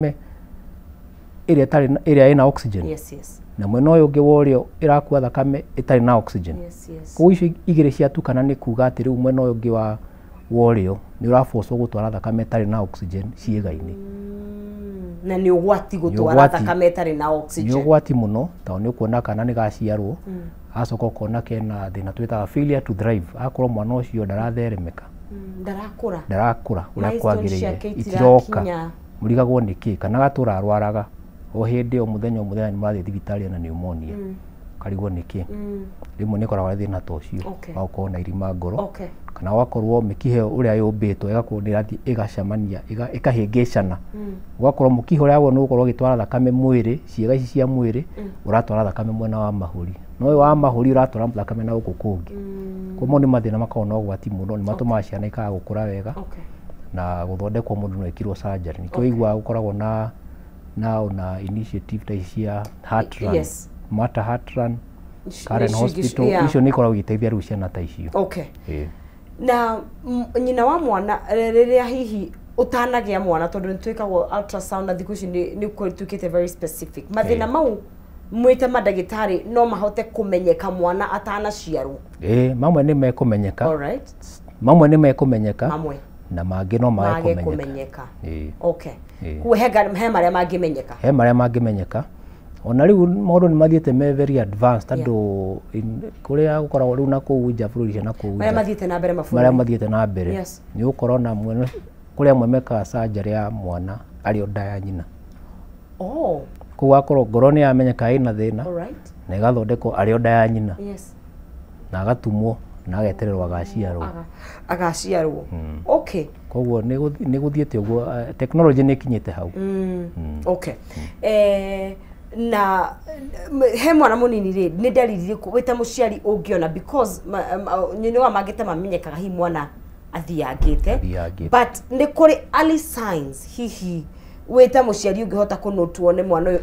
Ĩrĩa ĩtarĩ ĩrĩa ĩna oxygen na mwena ũyũ ũngĩ wa ũrĩo ĩrakua thakame ĩtarĩ na oxygen. Koguo icio igĩrĩ ciatukana, nĩ kuga atĩ rĩu mwena ũyũ ũngĩ wa ũrĩo nĩ ũrabocwo gũtwara thakame ĩtarĩ na oxygen ciĩga-inĩ. Na nĩ ũgwati gũtwara ũgwati. thakame ĩtarĩ na Nĩ oxygen. ũgwati mũno, tondũ nĩ ũkuona kana nĩ gaciarwo, agacoka ũkona kena thĩna twĩtaga failure to thrive, agakorwo mwana ũcio ndaratheremeka. Ndarakũra. Ndarakũra ũrĩa Milestone kwagĩrĩire. ciake itiroka. Itirakinya. Mũrigagwo nĩ kĩ, kana gatũra arwaraga o hĩndĩ, o mũthenya o mũthenya nĩ marathiĩ thibitarĩ ena pneumonia, karigwo nĩ kĩ. Rĩmwe nĩ ĩkoragwo arĩ thĩna ta ũcio wa gũkorwo na irima ngoro, kana gwakorwo mĩkiha ĩyo ũrĩa yũmbĩtwo ĩgakorwo nĩ ĩrathiĩ ĩgacemania, ĩkahĩngĩcana, ũgakorwo mũkiha ũrĩa wagĩrĩirwo nĩ gũkorwo ũgĩtwara thakame mwĩrĩ, ciĩga ici cia mwĩrĩ, ũratwara thakame mwena wa mahũri, no ũyũ wa mahũri ũratwara thakame na gũkũ kũngĩ. Koguo mau nĩ mathĩna makoragwo na ũgwati mũno, nĩ matũmaga ciana ikaga gũkũra wega. Na gũthondekwo mũndũ no ekirwo surgery, nĩkĩo ũiguaga gũkoragwo na ona initiative ta ici cia Heart Run, Mater Heart Run, Karen Hospital, icio nĩ ikoragwo igĩteithia rĩu ciana ta icio. Na nyina wa mwana, rĩrĩa hihi ũtanagĩa mwana, tondũ nĩ twĩkagwo ultrasound na thikũ ici nĩ gũtuĩkĩte very specific, mathĩna mau mwĩte mandagĩtarĩ no mahote kũmenyeka mwana atanaciarwo? Ĩĩ, mamwe nĩ mekũmenyeka. Mamwe nĩ mekũmenyeka. Mamwe. Na mangĩ no mage mage kũmenyeka. Kũmenyeka. Ĩĩ. Koguo he marĩa mangĩmenyeka. He marĩa mangĩmenyeka. Ona rĩu maũndũ nĩ mathiĩte me very advanced, tondũ kũrĩa gũkoragwo rĩu na kũu nja, bũrũri cia na kũu marĩa nja, mathiĩte na mbere, marĩa mabũrũri mathiĩte na mbere, nĩ ũgũkora ona mwena kũrĩ amwe mekaga surgery ya mwana arĩ o nda ya nyina. Koguo akorwo ngoro nĩ yamenyeka ĩna thĩna, na ĩgathondekwo arĩ o nda ya nyina, na agatumwo na agetererwo agaciarwo. Agaciarwo, okay. Koguo nĩ gũthiĩte ũguo, technology nĩ ĩkinyĩte hau. Okay, na he mwana mũnini rĩ, nĩ ndariri irĩkũ wĩ ta mũciari ũngĩona? Because nyina wa mangĩ ta mamenyekaga hihi mwana athiangĩte. Athiangĩte. But nĩ kũrĩ early signs hihi wĩ ta mũciari ũngĩhota kũnũ tuone mwana ũyũ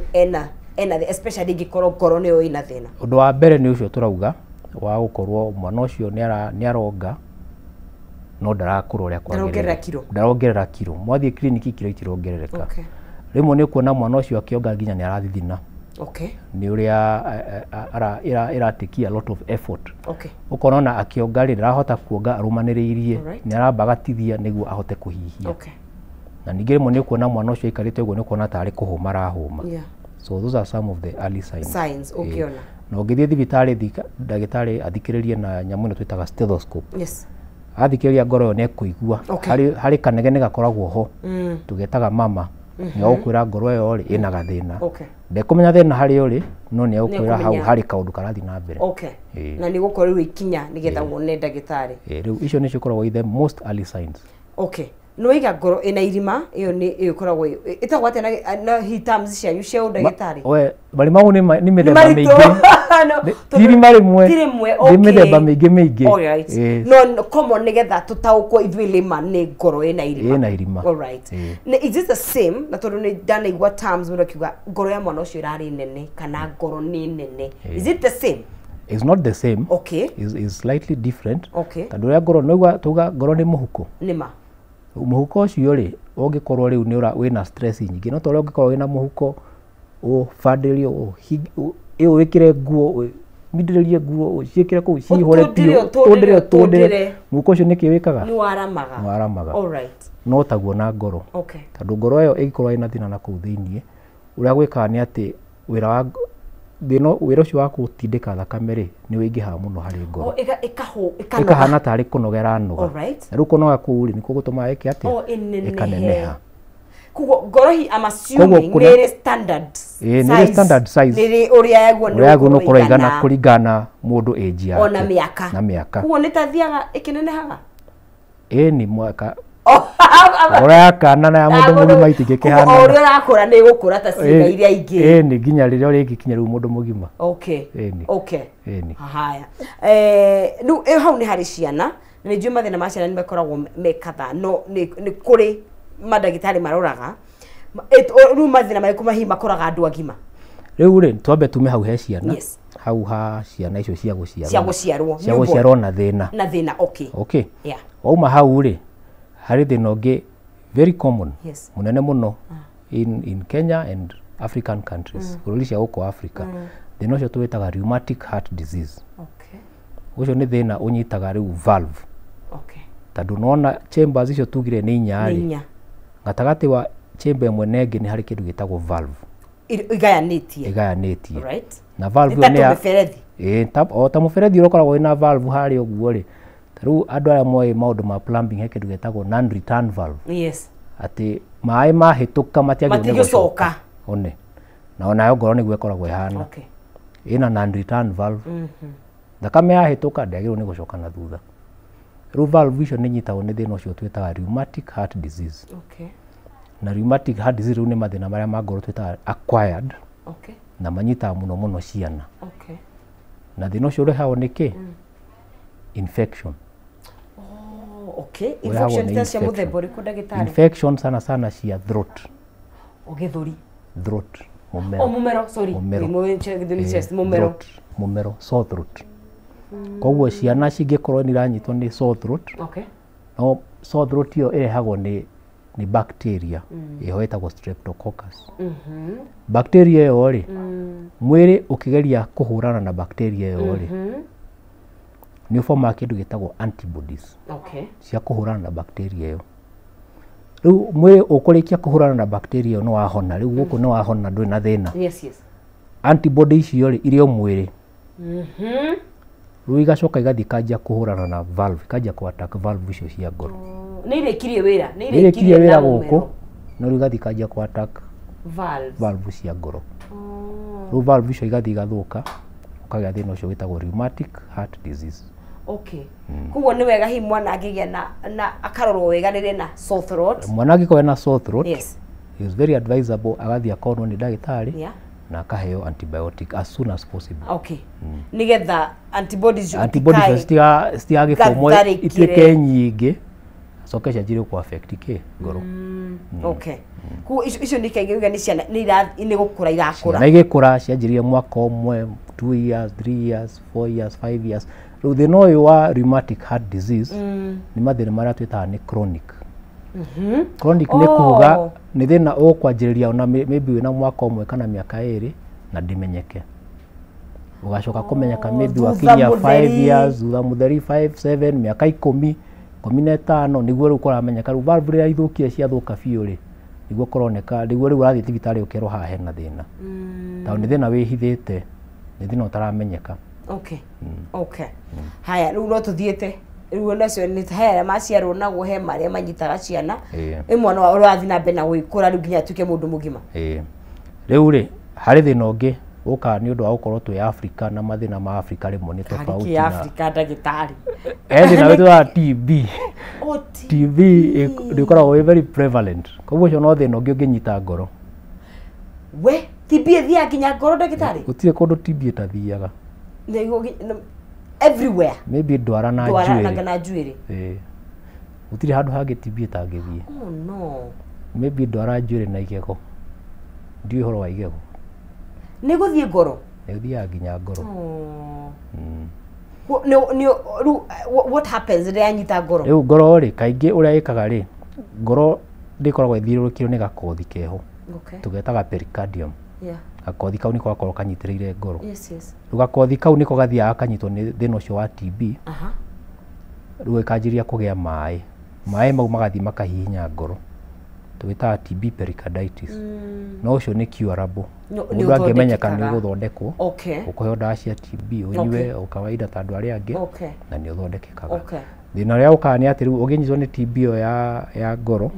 ena especially ĩngĩkorwo ngoro nĩyo ĩna thĩna? Ũndũ wa mbere nĩ ũcio tũrauga wa gũkorwo mwana ũcio nĩ aronga no ndarakũra ũrĩa kwagĩrĩire. Ndarongerera kiro. Ndarongerera kiro. Mwathiĩ kiriniki, kiro itirongerereka. Rĩmwe nĩ ũkuona mwana ũcio akĩonga nginya nĩ arathithina nĩ ũrĩa ĩratĩkia a lot of effort. Ũkona ona akĩonga rĩ, ndarahota kuonga arũmanĩrĩirie, nĩ aramba agatithia nĩguo ahote kũhihia. Na ningĩ rĩmwe nĩ ũkuona mwana ũcio aikarĩte ũguo, nĩ ũkuona tarĩ kũhũma arahũma. So those are some of the early signs. Signs ũngĩona. Na ũngĩthiĩ thibitarĩ, ndagĩtarĩ athikĩrĩrie na nyamũ ĩno twĩtaga stethoscope, athikĩrĩria ngoro ĩyo nĩ ekũigua harĩ kanegene gakoragwo ho, tũgetaga mama, nĩ egũkwĩra ngoro ĩyo rĩ ĩna gathĩna. Ndekũmenya thĩna harĩa ũrĩ, no nĩ egũkwĩra hau Nĩekũmenya. harĩ kaũndũ karathiĩ na mbere. Na nĩ gũkorwo rĩu ikinya nĩgetha wone ndagĩtarĩ. Ĩĩ, rĩu icio nĩcio ikoragwo i the most early signs. Okay, nĩ waiga ngoro ĩna irima, ĩyo nĩ ĩyo ĩkoragwo ĩtagwo atĩa na hi terms cianyu cia ũndagĩtarĩ? We marima mau nĩ mĩthemba Maritũ. mĩingĩ. No, Ti irima rĩmwe. Ti rĩmwe. Nĩ mĩthemba mĩingĩ mĩingĩ. No common nĩgetha tũtaũkwo ithuĩ layman nĩ ngoro ĩna irima. Ĩna irima. Is it the same na tondũ nĩ ndanaigua terms mũndũ akiuga ngoro ya mwana ũcio ĩrarĩ nene kana ngoro nĩ nene? Is it the same? It's not the same. Is slightly different. Tondũ ũrĩa ngoro nĩuga, tuga ngoro nĩ mũhuko. Nĩma. Mũhuko ũcio rĩ, ũngĩkorwo rĩu nĩ wĩna stress nyingĩ, no ta ũrĩa ũngĩkorwo wĩna mũhuko ũbandĩrĩrio, ĩyo wĩkĩre nguo, mindĩrĩrie nguo, ciĩkĩre kũu cihũre Ũtũndĩre, biũ, ũtũndĩre, ũtũndĩre, ũtũndĩre. ũtũndĩre, mũhuko ũcio nĩkĩ wĩkaga? Nĩ waramaga. Nĩ waramaga. No taguo na ngoro, tondũ ngoro ĩyo ĩngĩkorwo ĩna thĩna na kũu thĩiniĩ, ũrĩa gwĩkaga nĩ atĩ wĩra wa thĩna, wĩra ũcio wa gũtindĩka thakame rĩ, nĩ wĩingĩhaga mũno harĩ ngoro. O, ĩkanoga. Ĩkahana tarĩ kũnoga ĩranoga. Na rĩu kũnoga kũu rĩ, nĩkuo gũtũmaga ĩke atĩa? O, ĩnenehe. Ĩkaneneha. Koguo ngoro hi, I'm assuming, Koguo nĩ ĩrĩ standard Ĩĩ, nĩ ĩrĩ standard size. Nĩ ĩrĩ ũrĩa yaguo ũrĩa yaguo nĩ gũkorwo ũkorwo ĩigana kũringana na mũndũ age yake. Ona mĩaka. Na mĩaka. Koguo nĩ tathiaga ĩkĩnenehaga. Ĩĩ, nĩ mwaka ngoro ya kana na ya mũndũ mũgima O ũrĩa itingĩkĩhanana. ũrakũra nĩ ĩgũkũra ta ciĩga iria ingĩ. Ĩĩ, nĩ nginya rĩrĩa ũrĩngĩkinya rĩu mũndũ mũgima. Ĩni. Ĩni. Haya, rĩu ĩyo hau nĩ harĩ ciana, na nĩ njũĩ mathĩna ma ciana nĩ makoragwo me kadhaa, no nĩ kũrĩ mandagĩtarĩ maroraga. Rĩu mathĩna marĩkũ mahihi makoraga andũ agima? Rĩu rĩ, twambe tume hau he ciana. Hau ha ciana icio cia gũciarwo. Cia gũciarwo. Cia gũciarwo na thĩna. Na thĩna, okay. Wauma hau rĩ, harĩ thĩna ũngĩ very common, mũnene mũno. in Kenya and African countries, bũrũri cia gũkũ Africa. Thĩna ũcio tũwĩtaga rheumatic heart disease. Ũcio nĩ thĩna ũnyitaga rĩu valve. Tondũ nĩwona chambers icio tugire nĩ inya rĩ, gatagatĩ wa chamber ĩmwe na ĩngĩ nĩ harĩ kĩndũ gĩtagwo valve. Igayanĩtie. Igayanĩtie. Right. Na valve ĩyo nĩ ya mũberethi. Ĩĩ, o ta mũberethi ũrĩa ũkoragwo wĩna valve harĩa ũguo rĩ, ta rĩu andũ arĩa moĩ maũndũ ma plumbing he kĩndũ gĩtagwo non return valve. Yes. Atĩ maĩ mahĩtũka matiagĩrĩirwo nĩ gũcoka. One. Na onayo ngoro nĩguo ĩkoragwo ĩhana. Okay. Ĩna non return valve. Thakame yahĩtũka ndĩagĩrĩirwo nĩ gũcoka na thutha. Rĩu valve icio nĩ inyitagwo nĩ thĩna ũcio twĩtaga rheumatic heart disease. Okay. Na rheumatic heart disease rĩu nĩ mathĩna marĩa ma ngoro twĩtaga acquired. Okay. Na manyitaga mũno mũno ciana. Okay. Na thĩna ũcio ũrehagwo nĩ kĩ? Infection. Oh, okay. Infection ta cia mũthemba ũrĩkũ ndagĩtarĩ? Infection sana sana cia throat. O gĩthũri. Throat. Mũmero. Oh, mũmero, sorry. Mũmero. Mũmero. Throat. Mũmero, sore throat. Koguo ciana cingĩkorwo nĩ iranyitwo nĩ sore throat. Okay. No sore throat ĩyo ĩrehagwo nĩ bacteria ĩho ĩtagwo streptococcus. Bacteria ĩyo rĩ, mwĩrĩ ũkĩgeria kũhũrana na bacteria ĩyo rĩ, nĩ ũbomaga kĩndũ gĩtagwo antibodies. Okay. Cia kũhũrana na bacteria ĩyo. Rĩu mwĩrĩ ũkũrĩkia kũhũrana na bacteria ĩyo nĩ wahona, rĩu gũkũ nĩ wahona ndũrĩ na thĩna. Yes, yes. Antibody icio rĩ irĩ o mwĩrĩ. Rĩu igacoka igathiĩ ikanjia kũhũrana na valve, ikanjia kũ attack valve icio cia ngoro. Nĩ irĩkirie wĩra, nĩ irĩkirie wĩra gũkũ, no rĩu igathiĩ ikanjia kũ attack valve cia ngoro. Rĩu valve icio igathiĩ igathũka, ũkagĩa thĩna ũcio wĩtagwo rheumatic heart disease. Okay. Koguo nĩ wega hihi mwana angĩgĩa na akarorwo wega rĩrĩa na sore throat. Mwana angĩkorwo ena sore throat, yes, is very advisable agathiĩ akonwo nĩ ndagĩtarĩ. Yeah. Na akaheo antibiotic as soon as possible. Okay. Nigetha antibodies citigagĩbomwo ituĩke nyingĩ coke cianjĩrĩrie kũ affect kĩ ngoro. Okay. Koguo icio nĩ kaingĩ uga nĩ ciana nĩ gũkũra irakũra. Na igĩkũra cianjĩrĩria mwaka ũmwe, 2 years, 3 years, 4 years, 5 years. Rĩu thĩna ũyũ wa rheumatic heart disease nĩ mathĩna marĩa twĩtaga nĩ chronic. Chronic nĩ kuga nĩ thĩna ũkwanjĩrĩria ona maybe wĩna mwaka ũmwe kana mĩaka ĩrĩ na ndĩmenyeke. Ũgacoka kũmenyeka maybe wakinyia 5 years, thutha mũtheri 5, 7, mĩaka 10, 15 nĩguo rĩu kũramenyeka. Rĩu valve rĩrĩa ithũkire ciathũka biũ rĩ, nĩguo kũroneka, nĩguo rĩu ũrathiĩ thibitarĩ ũkerwo haha hena thĩna. Tondũ nĩ thĩna wĩhithĩte, nĩ thĩna ũtaramenyeka. Okay. Okay. Haya, rĩu no tũthiĩte rĩu nacio nĩ he arĩa maciarwo naguo, he marĩa manyitaga ciana. Ĩ mwana ũrathiĩ na mbere na gũgĩkũra rĩu nginya atuĩke mũndũ mũgima. Rĩu rĩ, harĩ thĩna ũngĩ ũkaga nĩ ũndũ wa gũkorwo twĩ Africa na mathĩna ma Africa rĩmwe nĩ tofauti na Africa ndagĩtarĩ. He thĩna wĩtagwo TB. TB nĩ ũkoragwo wĩ very prevalent. Koguo ũcio no thĩna ũngĩ ũngĩnyita ngoro. We, TB ĩthiaga nginya ngoro ndagĩtarĩ? Gũtirĩ kũndũ TB ĩtathiaga. Everywhere. Maybe ndwara na njuĩrĩ. Ndwara na njuĩrĩ. Gũtirĩ handũ hangĩ TB ĩtangĩthiĩ. Oh no. Maybe ndwara njuĩrĩ na igego. Ndiũĩ ũhoro wa igego. Nĩ gũthiĩ ngoro? Nĩ gũthiaga nginya ngoro. Rĩu what happens rĩrĩa yanyita ngoro? Rĩu ngoro rĩ, kaingĩ ũrĩa ĩkaga rĩ, ngoro ndĩkoragwo ĩthiũrũrũkĩirio nĩ gakothi keho. Okay. Tũgetaga pericardium. Yeah. Gakothi kau nĩko gakoragwo kanyitĩrĩire ngoro. Yes, yes. Rĩu gakothi kau nĩko gathiaga gakanyitwo nĩ thĩna ũcio wa TB. Rĩu ĩkanjĩrĩria kũgĩa maĩ. Maĩ mau magathiĩ makahihinya ngoro. Tũgĩtaga TB pericarditis. No ũcio nĩ curable. Mũndũ angĩmenyeka nĩ ũgũthondekwo. Okay. Ũkũheo ndawa cia TB ũnyue o kawaida ta andũ arĩa angĩ. Okay. Na nĩ ũthondekekaga. Okay. Thĩna ũrĩa ũkaga nĩ atĩ rĩu ũngĩnyitwo nĩ TB ĩyo ya ngoro,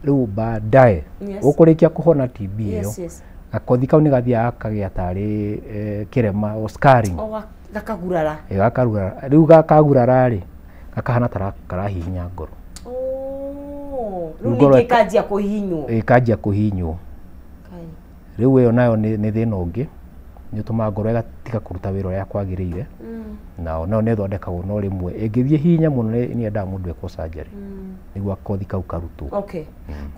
rĩu baadaye ũkũrĩkia kũhona TB ĩyo, gakothi kau nĩ gathiaga gakagĩa tarĩ kĩrema o scarring. Gakagurara. Gakagurara. Rĩu gakagurara rĩ, gakahana ta karahihinya ngoro. Rĩu ningĩ ĩkanjia kũhihinywo. Ĩkanjia kũhihinywo. Rĩu ĩyo nayo nĩ thĩna ũngĩ, nĩ ũtũmaga ngoro ĩgatiga kũruta wĩra ũrĩa kwagĩrĩire. Nao nayo nĩ ĩthondekagwo no rĩmwe ĩngĩthiĩ hinya mũno nĩ yendaga mũndũ ekwo surgery nĩguo gakothi kau karutwo. Okay.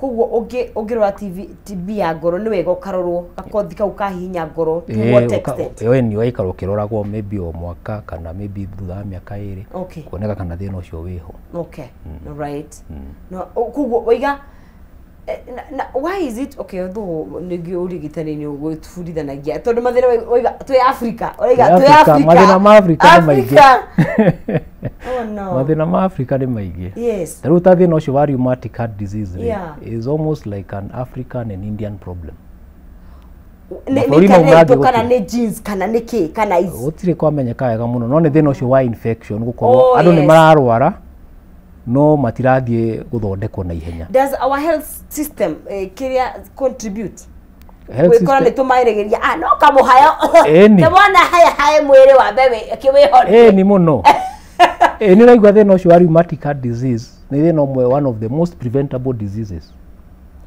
Koguo ũngĩrora TB ya ngoro nĩ wega ũkarorwo gakothi kau kahihinya ngoro to what extent? Ĩĩ, nĩ ũgaikara ũkĩroragwo maybe o mwaka kana maybe thutha wa mĩaka ĩrĩ, kuoneka kana thĩna ũcio wĩho. Okay. Right. No, koguo waiga Na why is it okay, though nĩngĩ ũrigitani nĩ ũgũtubundithanagia tondũ mathĩna waiga twĩ Africa, ũraiga twĩ Africa, Africa. Mathĩna ma Africa nĩ maingĩ. Africa. Oh no. Mathĩna ma Africa nĩ maingĩ. Ta rĩu ta thĩna ũcio wa rheumatic heart disease rĩ, is almost like an African and Indian problem. Nĩ Mabũrũri mau mĩikarĩre mangĩ itũ kana gũtirĩ. Nĩ genes kana nĩ kĩ kana is Gũtirĩ kwamenyeka wega mũno, no nĩ thĩna ũcio wa infection gũkorwo andũ nĩ mararwara no matirathiĩ gũthondekwo na ihenya. Does our health system kĩrĩa contribute Health gwĩkora system- nĩ tũmaĩrĩgĩria no kamũhayo Ĩni. kĩmwana haya hae mwĩrĩ wambe kĩwĩhonie? Ĩni mũno, ĩ nĩ ũraigua thĩna ũcio wa rheumatic heart disease nĩ thĩna ũmwe, one of the most preventable diseases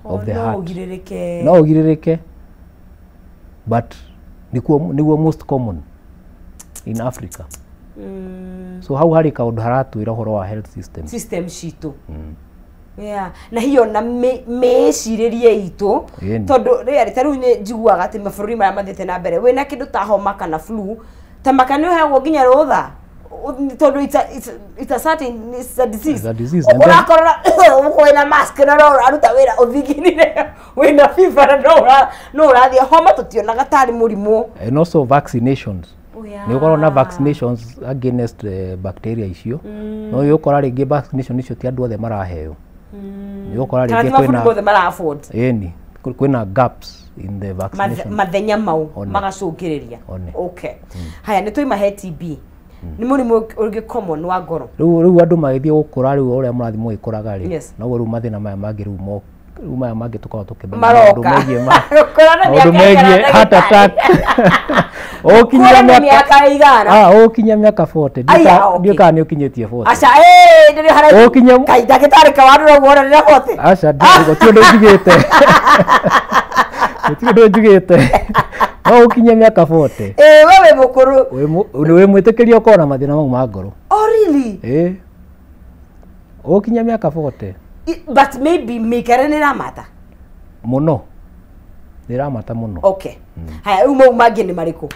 of the No heart. ũgirĩrĩke. No ũgirĩrĩke, but nĩguo most common in Africa. So hau harĩ kaũndũ haratwĩra ũhoro wa health system. System citũ, yeah. Na hiyo na mĩĩcirĩrie itũ. Tondũ rĩarĩ ta rĩu nĩ njiguaga atĩ mabũrũri marĩa mathiĩte na mbere, wĩna kĩndũ ta homa kana flu, ta maka nĩ ũheagwo nginya rũtha tondũ it's a certain, it's a disease. It's a disease, and then- Ũrakorora ũkorwo wĩna mask na no ũraruta wĩra ũthiginire, wĩna fever na no ũrathiĩ. Homa tũtionaga tarĩ mũrimũ. And also vaccinations. Oh, yeah. Nĩ ũkorwo na vaccinations against bacteria icio, no nĩ ũkora rĩngĩ vaccination icio ti andũ othe maraheo. Nĩ ũgũkora kana rĩngĩ ti mabũrũri kwĩna mothe mara afford. Ĩni kwĩna gaps in the vaccination. Mathenya mau One. magacũngĩrĩria. One. Okay, haya, nĩ twaima he TB, nĩ mũrimũ ũngĩ common wa ngoro. Rĩu andũ magĩthiĩ gũkũra, rĩu ũrĩa mũrathiĩ mũgĩkũraga rĩ, noguo rĩu mathĩna maya mangĩ rĩu mo rĩu maya mangĩ tũkoragwo tũkĩmenya maũndũ Maroka. megiĩ Gũkũra na maũndũ mĩaka megiĩ ĩigana, heart attack. Gũkũra Ũkinyia na mĩaka mĩaka ĩigana? Ũkinyia mĩaka 40. Aya, okay. Ndiũ kana nĩ ũkinyĩtie 40. Aca, ĩĩ, ndĩrĩ haraihu. Kai ndagĩtarĩ kawandu ũguo ona ndĩra 40. Aca, gũtirĩ ũndũ njugĩte, gũtirĩ ũndũ njugĩte, no ũkinyie mĩaka 40, Ĩĩ, we wĩ mũkũrũ. Wĩ mwĩtĩkĩrie ũkorwo na mathĩna mau ma ngoro. Oh really? Ĩĩ, ũkinyia mĩaka 40. But maybe mĩikare nĩ ĩramata. Mũno, nĩ ĩramata mũno. Okay, haya, rĩu mau mangĩ nĩ marĩkũ?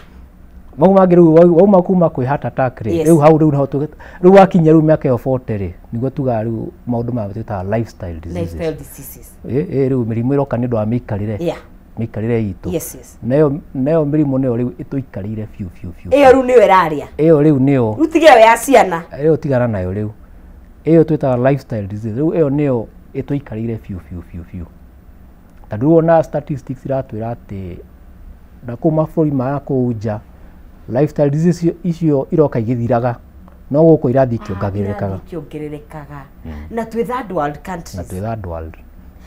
Mau mangĩ rĩu wauma kuma kwĩ heart attack rĩ, rĩu hau rĩu niho rĩu wakinyia rĩu mĩaka ĩyo 40 rĩ, nĩguo tugaga rĩu maũndũ maya twĩtaga lifestyle diseases. Lifestyle diseases. Ĩ rĩu mĩrimũ ĩroka nĩ ũndũ wa mĩikarĩre, mĩikarĩre itũ. Nayo mĩrimũ nĩyo rĩu ĩtũikarĩire biũ biũ biũ. Ĩyo rĩu nĩyo ĩrarĩa. Ĩyo rĩu nĩyo. Rĩu tiga ĩyo ya ciana. Ĩyo tigana nayo rĩu, ĩyo twĩtaga lifestyle disease, rĩu ĩyo nĩyo ĩtũikarĩire biũ biũ biũ biũ, tondũ rĩu ona statistics iratwĩra atĩ na kũu mabũrũri ma kũu nja lifestyle disease icio iroka igĩthiraga, no gũkũ irathiĩ ikĩongagĩrĩrĩkaga. Irathiĩ ikĩongererekaga na twĩ third world Na countries. twĩ third world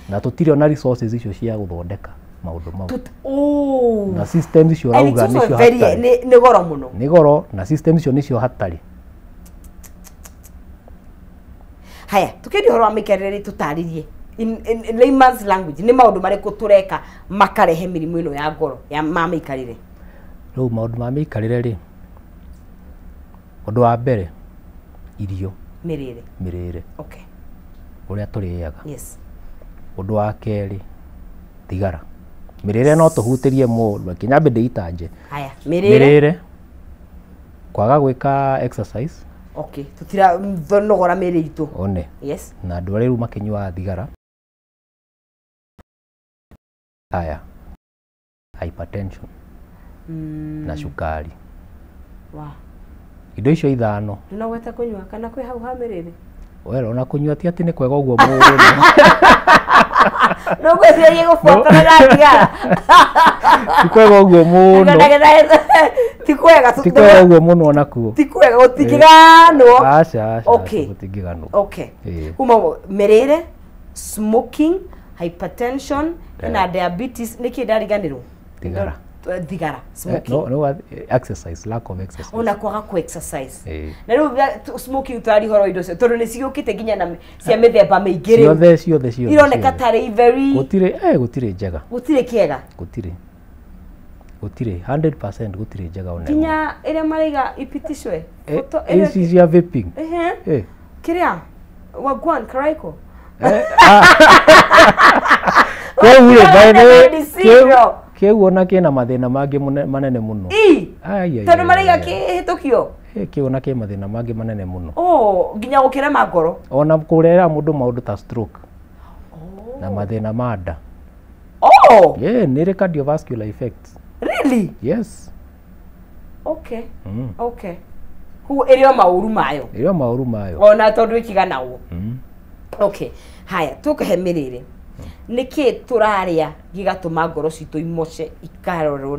na tũtirĩ ona resources icio cia gũthondeka maũndũ mau. Oh. Na systems icio And it's ũrauga also nĩcio very hatarĩ. nĩ goro mũno. Nĩ goro, na system icio nĩcio hatarĩ. Haya, tukiendia ũhoro wa mĩikarĩre rĩ, tũtarĩrie in layman's language nĩ maũndũ marĩkũ tũreka makarehe mĩrimũ ĩno ya ngoro ya ma mĩikarĩre? Rĩu maũndũ ma mĩikarĩre rĩ, ũndũ wa mbere, irio. Mĩrĩre. Mĩrĩre. Ũrĩa tũrĩaga. Ũndũ wa kerĩ, thigara. Mĩrĩre no tũhutĩrie mũndũ, reke nyambe ndĩitanje. Haya, mĩrĩre. Mĩrĩre, kwaga gwĩka exercise. Okay, tutira nogora mĩrĩ itũ. One. Na andũ arĩa rĩu makĩnyuaga thigara. Haya, hypertension na cukari. Indo icio ithano. Ndũnagweta kũnyua kana kwĩ hau ha mĩrĩre? Well, ona kũnyua ti atĩ nĩ kwega ũguo mũno. No ngwĩciria gũbuatana na thigara. Ti kwega ũguo mũno. Ti kwega. Ti kwega ũguo mũno onakuo. Ti kwega, gũtingĩganwo. Aca, aca. Gũtingĩganwo. Kuma mĩrĩre, smoking, hypertension na diabetes, nĩkĩ ndariganĩrwo? Thigara. Thigara, smoking. No, no, exercise, lack of exercise. Ona kwaga ku exercise. Na rĩu smoking tũrari horo indo cio tondũ nĩ cigũkĩte nginya na cia mĩthemba mĩingĩ rĩu. Ciothe, ciothe, ciothe. Ironeka Ciothe. tarĩ very Gũtirĩ, gũtirĩ njega. Gũtirĩ kĩega. Gũtirĩ, 100% gũtirĩ njega ona ĩmwe. Nginya ĩrĩa maraiga ipitishwe. Ici cia vaping. Kĩrĩa wagwan karaiko. Kĩu rĩ, by the way, Medicine. Kĩu ona kĩna mathĩna mangĩ manene mũno. Ii. Ai, ai, Tondũ ai, maraiga ai, ai. kĩhĩtũkio. Kĩu ona kĩ mathĩna mangĩ manene mũno. Oh, nginya gũkĩra ma ngoro. Ona kũrehera mũndũ maũndũ ta stroke. Na mathĩna ma nda. Oh! Yeah, nĩ ĩrĩ cardiovascular effects. Really? Yes. Okay. Okay. Koguo ĩrĩ o maũru mayo. Ĩrĩ o maũru mayo. Ona tondũ ĩkigana ũũ. Okay. Haya, tũkahe mĩrĩre. Nĩkĩ tũrarĩa gĩgatũma ngoro citũ imoce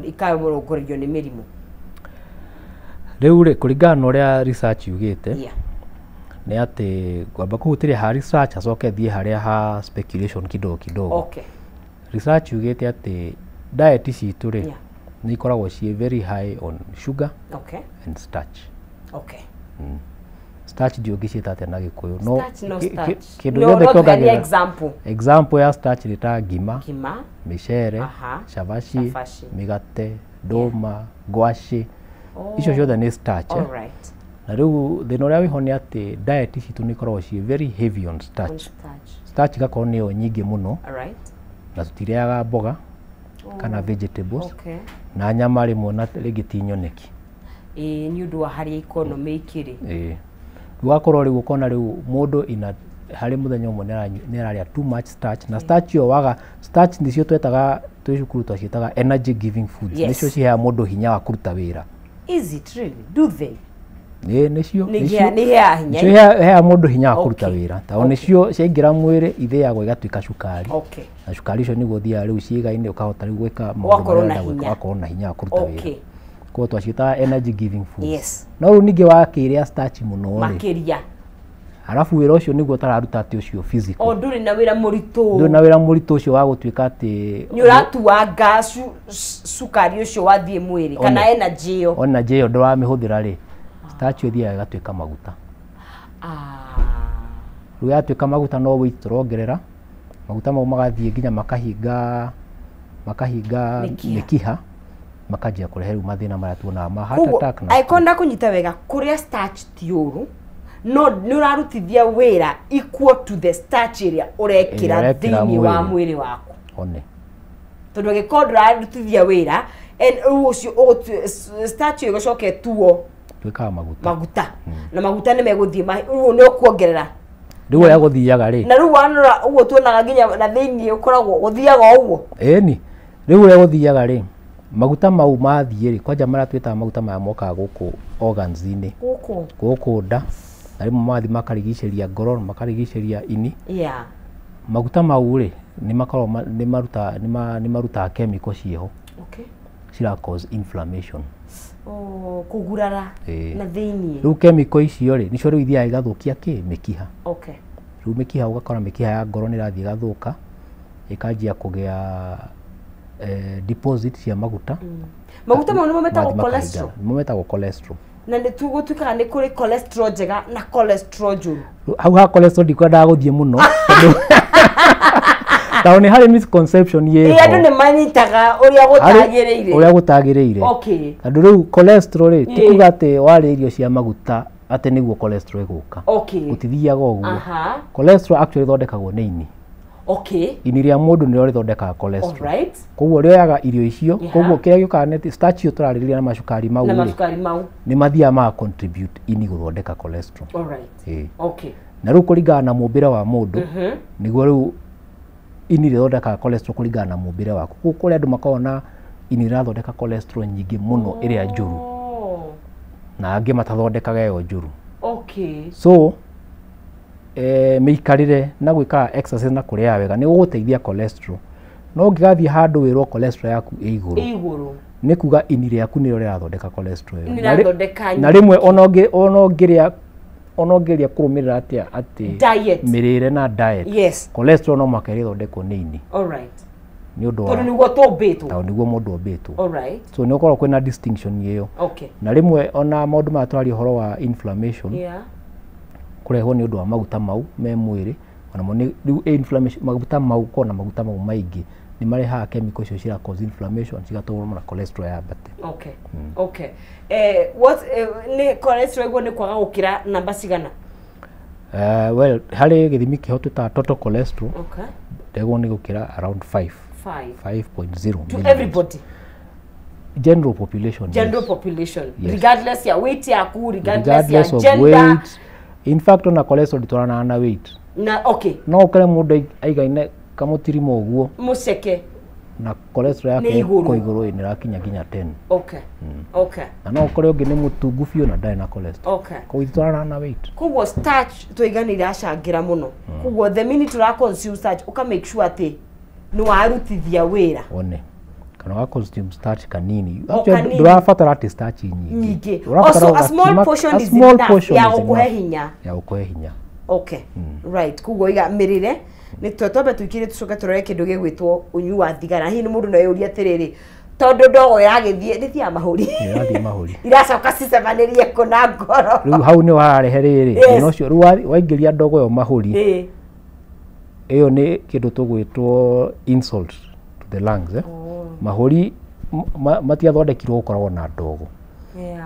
ikarongorerio nĩ mĩrimũ? Rĩu rĩ, kũringana na ũrĩa research yugĩte, Yeah. nĩ atĩ ngwamba kũhutĩria ha research acoke thiĩ harĩa ha speculation kidogo kidogo. Okay. Research yugĩte atĩ diet citũ rĩ, Yeah. nĩ ikoragwo ciĩ very high on sugar Okay. and starch. Okay. Starch ndiũngĩciĩta atĩa na Gĩkũyũ. No, Starch no starch. Kĩndũ No, gĩothe no tũheane kĩongagĩrĩra. example. Example ya starch nĩ ta ngima, Ngima. mĩcere, Aha. cabaci, Cabaci. mĩgate, ndũma, ngwacĩ. Oh. Icio ciothe nĩ starch. All right. Na rĩu thĩna ũrĩa wĩho nĩ atĩ diet citũ nĩ ikoragwo ciĩ very heavy on starch. On starch. Starch igakorwo nĩyo nyingĩ mũno. All right. Na tũtirĩaga mboga kana vegetables. Okay. Na nyama rĩmwe na rĩngĩ ti nyoneki. Ĩĩ, nĩ ũndũ wa harĩa economy ĩkĩrĩ. Ĩĩ. Ũgakorwo rĩu ũkona rĩu mũndũ ina harĩ mũthenya ũmwe nĩ ararĩa too much starch na starch ĩyo waga starch nĩcio twetaga twĩ cukuru twaciĩtaga energy giving foods. Yes. Nĩcio ciheaga mũndũ hinya wa kũruta wĩra. Is it really? Do they? Ĩĩ, nĩcio. Nĩ iheaga hinya. Nĩcio iheaga mũndũ hinya wa kũruta Okay. wĩra. Tondũ nĩcio ciaingĩra mwĩrĩ ithĩagwo igatuĩka cukari. Okay. Na cukari ũcio nĩguo ũthiaga rĩu ciĩga-inĩ ũkahota rĩu gwĩka maũndũ Ũgakorwo marĩa na ũrenda gwĩka, hinya. ũgakorwo na hinya wa kũruta wĩra. Okay. Koguo twaciĩtaga energy giving foods. Yes. No rĩu ningĩ wakĩrĩa starch mũno rĩ, Makĩria. arabu wĩra ũcio nĩguo ũtararuta atĩ ũcio physical. O ndũrĩ na wĩra mũritũ. Ndũrĩ na wĩra mũritũ ũcio wa gũtuĩka atĩ Nĩ ũratuanga cukari ũcio wathiĩ mwĩrĩ kana energy ĩyo. Energy ĩyo ndũramĩhũthĩra rĩ, starch ĩyo ĩthiaga ĩgatuĩka maguta. Rĩu yatuĩka maguta no weight tũrongerera, maguta mau magathiĩ nginya makahinga mĩkiha, makanjia kũrehe rĩu mathĩna marĩa tuonaga ma heart attack na angĩkorwo ndakũnyita wega, kũrĩa starch ti ũru, no nĩ ũrarutithia wĩra equal to the starch ĩrĩa ũrekĩra thĩinĩ wa mwĩrĩ waku. One. Tondũ angĩkorwo ndũrarutithia wĩra, and rĩu ũcio starch ĩyo ĩgũcoka ĩtuo tuĩkaga maguta. Maguta. Na maguta nĩ megũthiĩ rĩu nĩ ũkuongerera. Rĩu ũrĩa gũthiaga rĩ. Na rĩu wanora ũguo tuonaga nginya na thĩinĩ ũkoragwo gũthiaga ũguo. Ĩni. Rĩu ũrĩa gũthiaga rĩ, maguta mau mathiĩ rĩ, kwanja marĩa twĩtaga maguta maya mokaga gũkũ organs-inĩ. Gũkũ. Gũkũ nda. Na rĩmwe magathiĩ makarigicĩria ngoro, makarigicĩria ini. Yeah. Maguta mau rĩ, nĩ makoragwo nĩ marutaga chemical ciĩho. Okay. Cira cause inflammation. Oh, kũgurara na thĩinĩ. Rĩu chemical icio rĩ, nĩcio rĩu ithiaga igathũkia kĩ? Mĩkiha. Okay. Rĩu mĩkiha ũgakora mĩkiha ya ngoro nĩ ĩrathiĩ ĩgathũka, ĩkanjia kũgĩa deposit cia maguta. Maguta mau nĩmo metagwo cholesterol. Nĩmo metagwo cholesterol. Na nĩ gũtuĩkaga nĩ kũrĩ cholesterol njega na cholesterol njũru. Hau ha cholesterol ndikwendaga gũthiĩ mũno. Tondũ nĩ harĩ misconception ĩho. Andũ nĩ manyitaga ũrĩa gũtagĩrĩire. Ũrĩa gũtagĩrĩire. Okay. Tondũ rĩu cholesterol rĩ, ti kuga atĩ warĩa irio cia maguta atĩ nĩguo cholesterol ĩgũka. Okay. Gũtithiaga ũguo. Cholesterol actually ĩthondekagwo nĩ ini. Okay. Ini rĩa mũndũ nĩrĩo rĩthondekaga cholesterol. All right. Koguo rĩoyaga irio icio, koguo kĩrĩa gĩũkaga nĩ starch ĩyo tũrarĩrĩria na macukari mau Na rĩ, macukari mau. nĩ mathiaga maka contribute ini gũthondeka cholesterol. All right. Okay. Na rĩu kũringana na mũmbĩre wa mũndũ, nĩguo rĩu ini rĩthondekaga cholesterol kũringana na mũmbĩre waku. Koguo kũrĩ andũ makoragwo na ini rĩrathondeka cholesterol nyingĩ mũno ĩrĩa njũru. Na angĩ matathondekaga ĩyo njũru. Okay. So mĩikarĩre na gwĩka exercise na kũrĩa wega nĩ gũgũteithia cholesterol. No ũngĩgathiĩ handũ wĩrwo cholesterol yaku ĩ igũrũ. Ĩ igũrũ. Nĩ kuga ini rĩaku nĩrĩo rĩrathondeka cholesterol ĩyo. Nĩrathondeka. Na rĩmwe ona ũngĩgeria kũrũmĩrĩra atĩa atĩ diet, mĩrĩre na diet. Yes. Cholesterol no mũhaka ĩrĩthondekwo nĩ ini. All right. Nĩ ũndũ wa tondũ nĩguo tũmbĩtwo. Tondũ nĩguo mũndũ ombĩtwo. All right. So nĩ ũkoragwo kwĩna distinction ĩyo. Okay. Na rĩmwe ona maũndũ maya tũraria ũhoro wa inflammation. Yeah. Kũrehwo nĩ ũndũ wa maguta mau me mwĩrĩ, onamo nĩ rĩu inflammation, maguta mau kona maguta mau maingĩ nĩ marehaga chemical icio cira cause inflammation cigatũma na cholesterol yambate. Okay. Okay. What nĩ cholesterol iguo nĩ kwaga gũkĩra namba cigana? Well, harĩ gĩthimi kĩho twĩtaga total cholesterol. Okay. Ndegwo nĩ gũkĩra around 5. 5.0 to everybody. General population. General yes. Population. Yes. Regardless ya weight yaku, regardless ya of gender. Weight. In fact, ona cholesterol ndĩtwaranaga na weight. Na okay. No ũkore mũndũ aigaine Kamũtirimo ũguo mũceke na cholesterol yake ĩko igũrũ ĩrakinya nginya 10. Okay. Okay. Na no ũkore ũngĩ nĩ mũtungu biũ na ndarĩ na cholesterol. Okay. Koguo itwarana na weight. Koguo starch tũiga nĩ iracangĩra mũno. Koguo the minute ũra consume starch ũka make sure atĩ nĩ warutithia wĩra. One. Kana wa consume starch kanini. Ndũrabatara atĩ starch nyingĩ. Also a small portion is enough ya gũkũhe hinya. Ya gũkũhe hinya. Okay. Right. Koguo iga mĩrĩre nĩ twambe tũikire tũcoke tũrore kĩndũ gĩgwĩtwo ũnyui wa thigara. Hihi nĩ mũndũ no eyũrie atĩrĩrĩ, tondũ ndogo ĩragĩthiĩ nĩ mahũri. Ĩrathiĩ mahũri. Iracoka cicemanĩrie kũ na ngoro. Rĩu hau nĩ wararehe rĩrĩ. Thĩna ũcio rĩu waingĩria ndogo ĩyo mahũri. Ĩyo nĩ kĩndũ tũgwĩtwo insult to the lungs. Mahũri matiathondekirwo gũkoragwo na ndogo.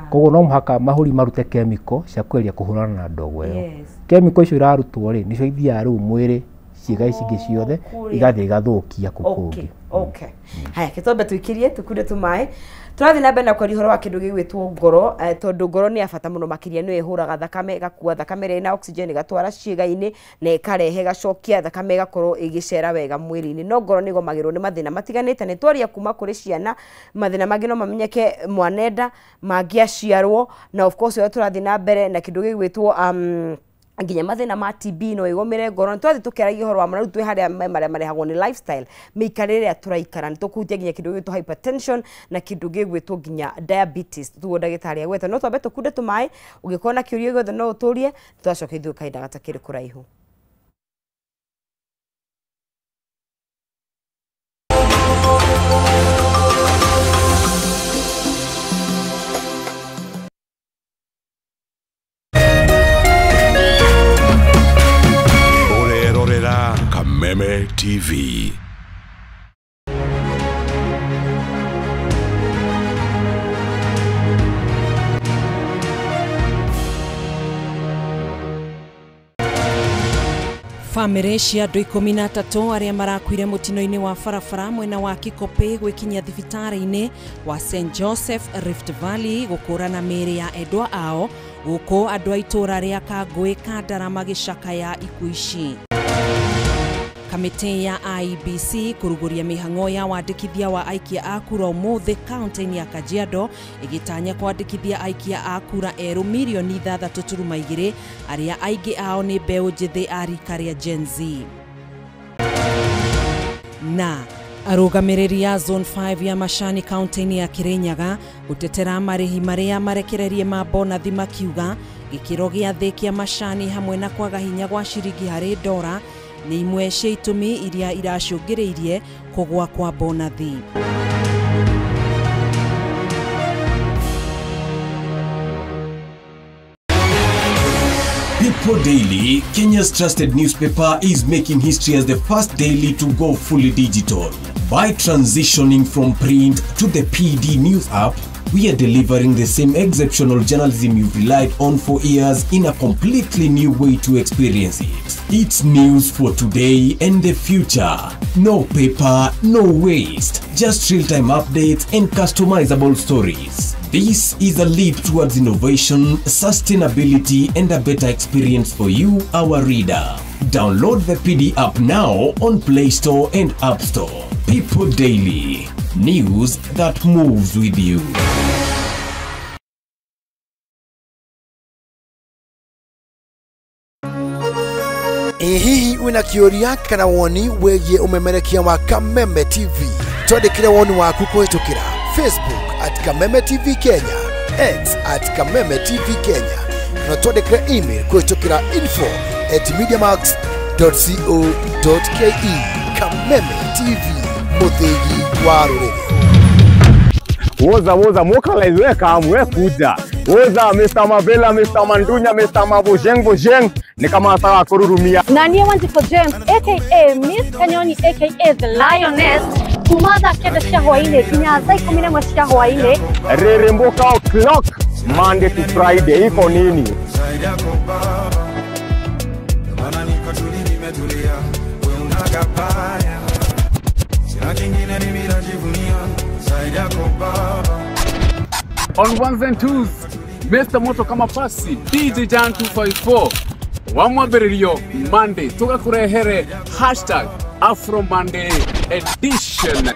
Koguo no mũhaka mahũri marute chemical cia kũgeria kũhũrana na ndogo ĩyo. Chemical icio irarutwo rĩ nĩcio ithiaga rĩu mwĩrĩ ciĩga ici ingĩ ciothe igathiĩ igathũkia kũu kũngĩ. Okay. Haya, kĩtombe tũikirie tũkunde tũmaĩ. Tũrathiĩ na mbere na kwaria ũhoro wa kĩndũ gĩgwĩtwo ngoro, tondũ ngoro nĩ ya bata mũno makĩria, nĩyo ĩhũraga thakame, ĩgakua thakame ĩrĩa ĩna oxygen ĩgatwara ciĩga-inĩ na ĩkarehe ĩgacokia thakame ĩgakorwo ĩgĩcera wega mwĩrĩ-inĩ. No ngoro nĩ ĩgomagĩrwo nĩ mathĩna matiganĩte. Nĩ twaria kuma kũrĩ ciana, mathĩna mangĩ no mamenyeke mwanenda, mangĩaciarwo, na of course ũrĩa tũrathiĩ na mbere na kĩndũ gĩgwĩtwo nginya mathĩna ma TB no ĩgomere ngoro. Nĩ twathiĩ tũkĩaragia ũhoro wa mũno, rĩu twĩ harĩa marĩa marehagwo nĩ lifestyle, mĩikarĩre ĩrĩa tũraikara. Nĩ tũkũhutia nginya kĩndũ gĩgwĩtwo hypertension na kĩndũ gĩgwĩtwo nginya diabetes, tuguo ndagĩtarĩ agweta. No twambe tũkunde tũmaĩ, ũngĩkorwo na kĩũria gĩothe no ũtũrie, tũgacoka ithuĩ kahinda gatakĩrĩ kũraihu. Kameme TV. Bamĩrĩ cia andũ 13 arĩa marakuire mũtino-inĩ wa barabara mwena wa Kikopey gwĩkinyia thibitarĩ-inĩ wa St Joseph Rift Valley gũkũrana mĩĩrĩ ya endwa ao, gũkũ andũ a itũũra rĩa Kangũĩ Kandara magĩcakaya ikuũ ici. Kamĩtĩ ya IEBC kũrugũria mĩhang'o ya wandĩkithia wa aikia a kura ũmũthĩ kaunti-inĩ ya Kajiado, ĩgĩtanya kwandĩkithia aikia a kura erũ mirioni 6.2 arĩa aingĩ ao nĩ mbeũ njĩthĩ a rika rĩa Gen Z. Na arũgamĩrĩri ya Zone 5 ya Machani kaunti-inĩ ya Kirinyaga gũtetera marĩhi marĩa marekererie ma bonathi makiuga gĩkĩro gĩa thĩ kĩa macani hamwe na kwaga hinya gwa ciringi harĩ ndora nĩ imwe cia itũmi iria iracũngĩrĩirie kũgũa kwa bonathi. People Daily, Kenya's trusted newspaper, is making history as the first daily to go fully digital. By transitioning from print to the PD News app, we are delivering the same exceptional journalism you've relied on for years in a completely new way to experience it. It's news for today and the future. No paper, no waste. Just real-time updates and customizable stories. This is a leap towards innovation, sustainability, and a better experience for you, our reader. Download the PD app now on Play Store and App Store. People Daily. News that moves with you. Hihi wina kĩũria kana woni wĩgiĩ ũmemerekia wa Kameme TV? Twandĩkĩre woni waku kũhĩtũkĩra Facebook at Kameme TV Kenya, X at Kameme TV Kenya, na twandĩkĩre email kũhĩtũkĩra info@mediamax.co.ke. Kameme TV, mũthĩgi wa rũrĩrĩ. Woza woza mokalize weka amwe kuja. Woza Mr. Mabela, Mr. Mandunya, Mr. Mabojeng Bojeng ni kama sawa kururumia. Nanie Wanjiko James aka Miss Kanyoni aka The Lioness kuma thaa 9 cia hwainĩ nginya thaa 11 cia hwainĩ. Reremboka o'clock Monday to Friday iko nini? On ones and twos, Mr. Moto kama pasi, DJ Jan 254, wamwambĩrĩrio Monday, tũgakũrehere hashtag Afro Monday edition.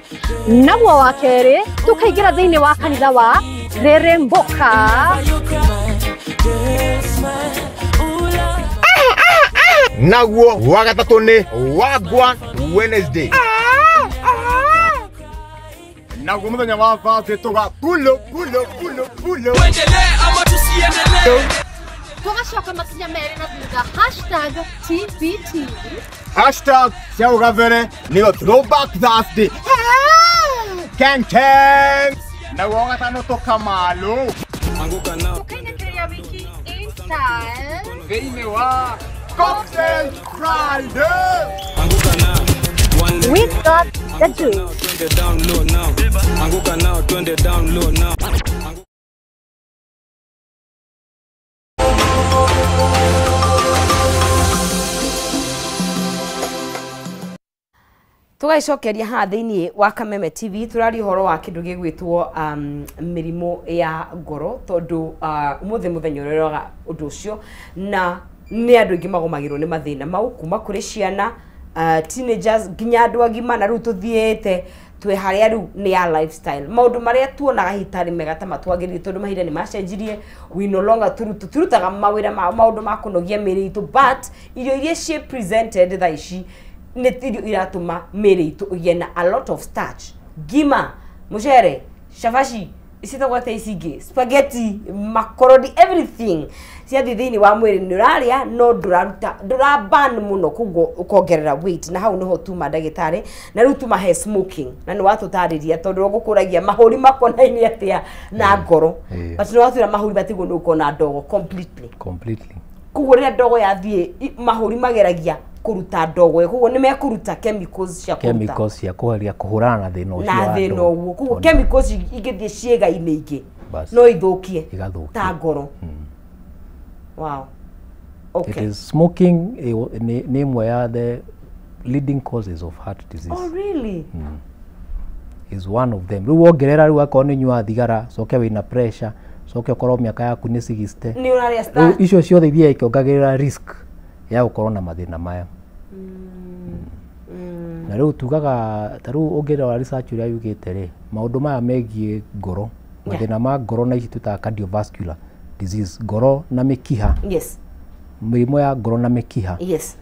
Naguo wa kerĩ tũkaingĩra thĩinĩ wa kanitha wa Reremboka. Naguo wa gatatũ nĩ Wagwan Wednesday. Naguo mũthenya wa Thursday tũga pulo pulo pulo pulo. Tuendelee ama tusiendelee? Tũgacoka makinya merĩ na thutha #TBT. Hashtag cia ũgabere nĩyo Throwback Thursday. Ken ken. Naguo wa gatano tũkamalo. Tũkainĩkĩria wiki in style thĩinĩ wa Cocktail Friday. We got the juice. Anguka nao, twende down low now. Tũgaicokeria haha thĩinĩ wa Kameme TV tũraria ũhoro wa kĩndũ gĩgwĩtwo mĩrimũ ya ngoro tondũ ũmũthĩ mũthenya ũrĩa ũroraga ũndũ ũcio na nĩ andũ aingĩ magomagĩrwo nĩ mathĩna mau kuma kũrĩ ciana teenagers nginya andũ agima na rĩu tũthiĩte twĩ harĩa rĩu nĩ ya lifestyle maũndũ marĩa tuonaga hitarĩ mega ta matwagĩrĩire tondũ mahinda nĩ macenjirie we no longer tũrutaga mawĩra ma maũndũ ma kũnogia mĩĩrĩ itũ but irio iria ciĩ presented thaa ici nĩ irio iratũma mĩĩrĩ itũ ĩgĩe na a lot of starch ngima mũcere cabaci ciĩtagwo atĩa ici ingĩ spaghetti makoroni everything ciathiĩ thĩinĩ wa mwĩrĩ nĩ ũrarĩa no ndũraruta ndũraban mũno koguo ũkongerera weight na hau nĩho tuma ndagĩtarĩ na rĩu tuma he smoking na nĩ watũtarĩria tondũ ũgũkũragia mahũri makonainie atĩa na ngoro but nĩ watwĩra mahũri matiguo nĩ ũkona ndogo completely koguo rĩrĩa ndogo yathiĩ mahũri mageragia kũruta ndogo ĩyo koguo nĩ mekũruta chemicals cia kũruta chemicals cia kũgeria kũhũrana na thĩna ũcio na thĩna ũguo koguo chemicals ingĩthiĩ ciĩga-inĩ ingĩ no ithũkie ta ngoro. Wow. Okay. It is smoking nĩ ĩmwe ya the leading causes of heart disease. Oh really? Is one of them. Rĩu wongerera rĩu akorwo nĩ ũnyuaga thigara coke wĩna pressure coke ũkorwo mĩaka yaku nĩ 60 nĩ ũrarĩa starch icio ciothe ithiaga ikĩongagĩrĩra risk ya gũkorwo na mathĩna maya. Na rĩu tugaga ta rĩu ũngĩrora research ũrĩa yugĩte rĩ maũndũ maya megiĩ ngoro mathĩna ma ngoro na ici twĩtaga cardiovascular disease ngoro na mĩkiha. Yes. Mĩrimũ ya ngoro na mĩkiha. Yes.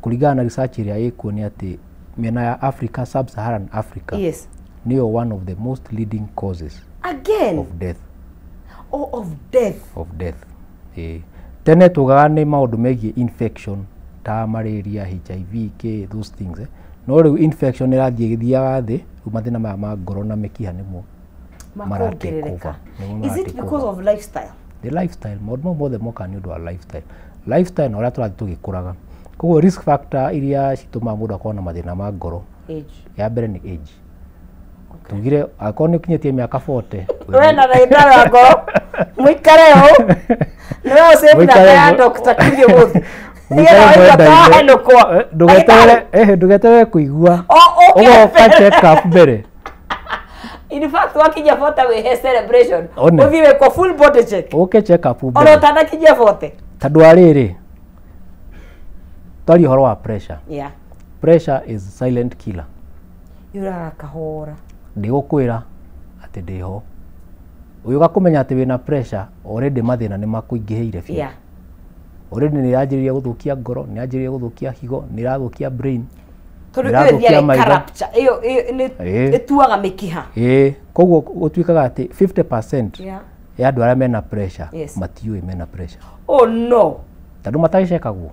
Kũringana na research ĩrĩa ĩkuo nĩ atĩ mĩena ya Africa, sub-Saharan Africa. Yes. Nĩyo one of the most leading causes again of death. Oh, of death. Of death. Tene tugaga nĩ maũndũ megiĩ infection ta malaria, HIV, K, those things. No rĩu infection ĩrathiĩ ĩgĩthiaga thĩ rĩu mathĩna maya ma ngoro na mĩkiha nĩmo marongerereka. Is it because of lifestyle? The lifestyle, maũndũ mau mothe mokaga nĩ ũndũ wa lifestyle. Lifestyle na ũrĩa tũrathiĩ tũgĩkũraga. Koguo risk factor iria citũmaga mũndũ akorwo na mathĩna ma ngoro. Age. Ya mbere nĩ age. Tugire akorwo nĩ ũkinyĩtie mĩaka 40. We na ndagĩtarĩ wa ngoro mũikare hau nĩwe ũcĩbĩ namba ya Dr. Kirie mũthĩ. Ndũgeterere kũigua ũgoka check up mbere. In fact wakinya 40 wĩhe celebration ũthiĩ wĩkwo full body check ũke check up mbere ona ũtanakinyia 40 tondũ wa rĩrĩ twaria ũhoro wa pressure. Yeah. Pressure is silent killer. Yũraga kahora ndĩgũkwĩra atĩ ndĩho ũyũ ũgakũmenya atĩ wĩna pressure already mathĩna nĩ makũingĩhĩire biũ. Yeah. Already nĩ yanjĩrĩria gũthũkia ngoro nĩ yanjĩrĩria gũthũkia higo nĩ ĩrathũkia brain tondũ ĩyo ĩthiaga ĩkarapture ĩyo nĩ ĩtuaga mĩkiha. Ĩĩ koguo gũtuĩkaga atĩ 50% ya andũ arĩa mena pressure yes. Matiũĩ mena pressure. Oh no. Tondũ matagĩcekagwo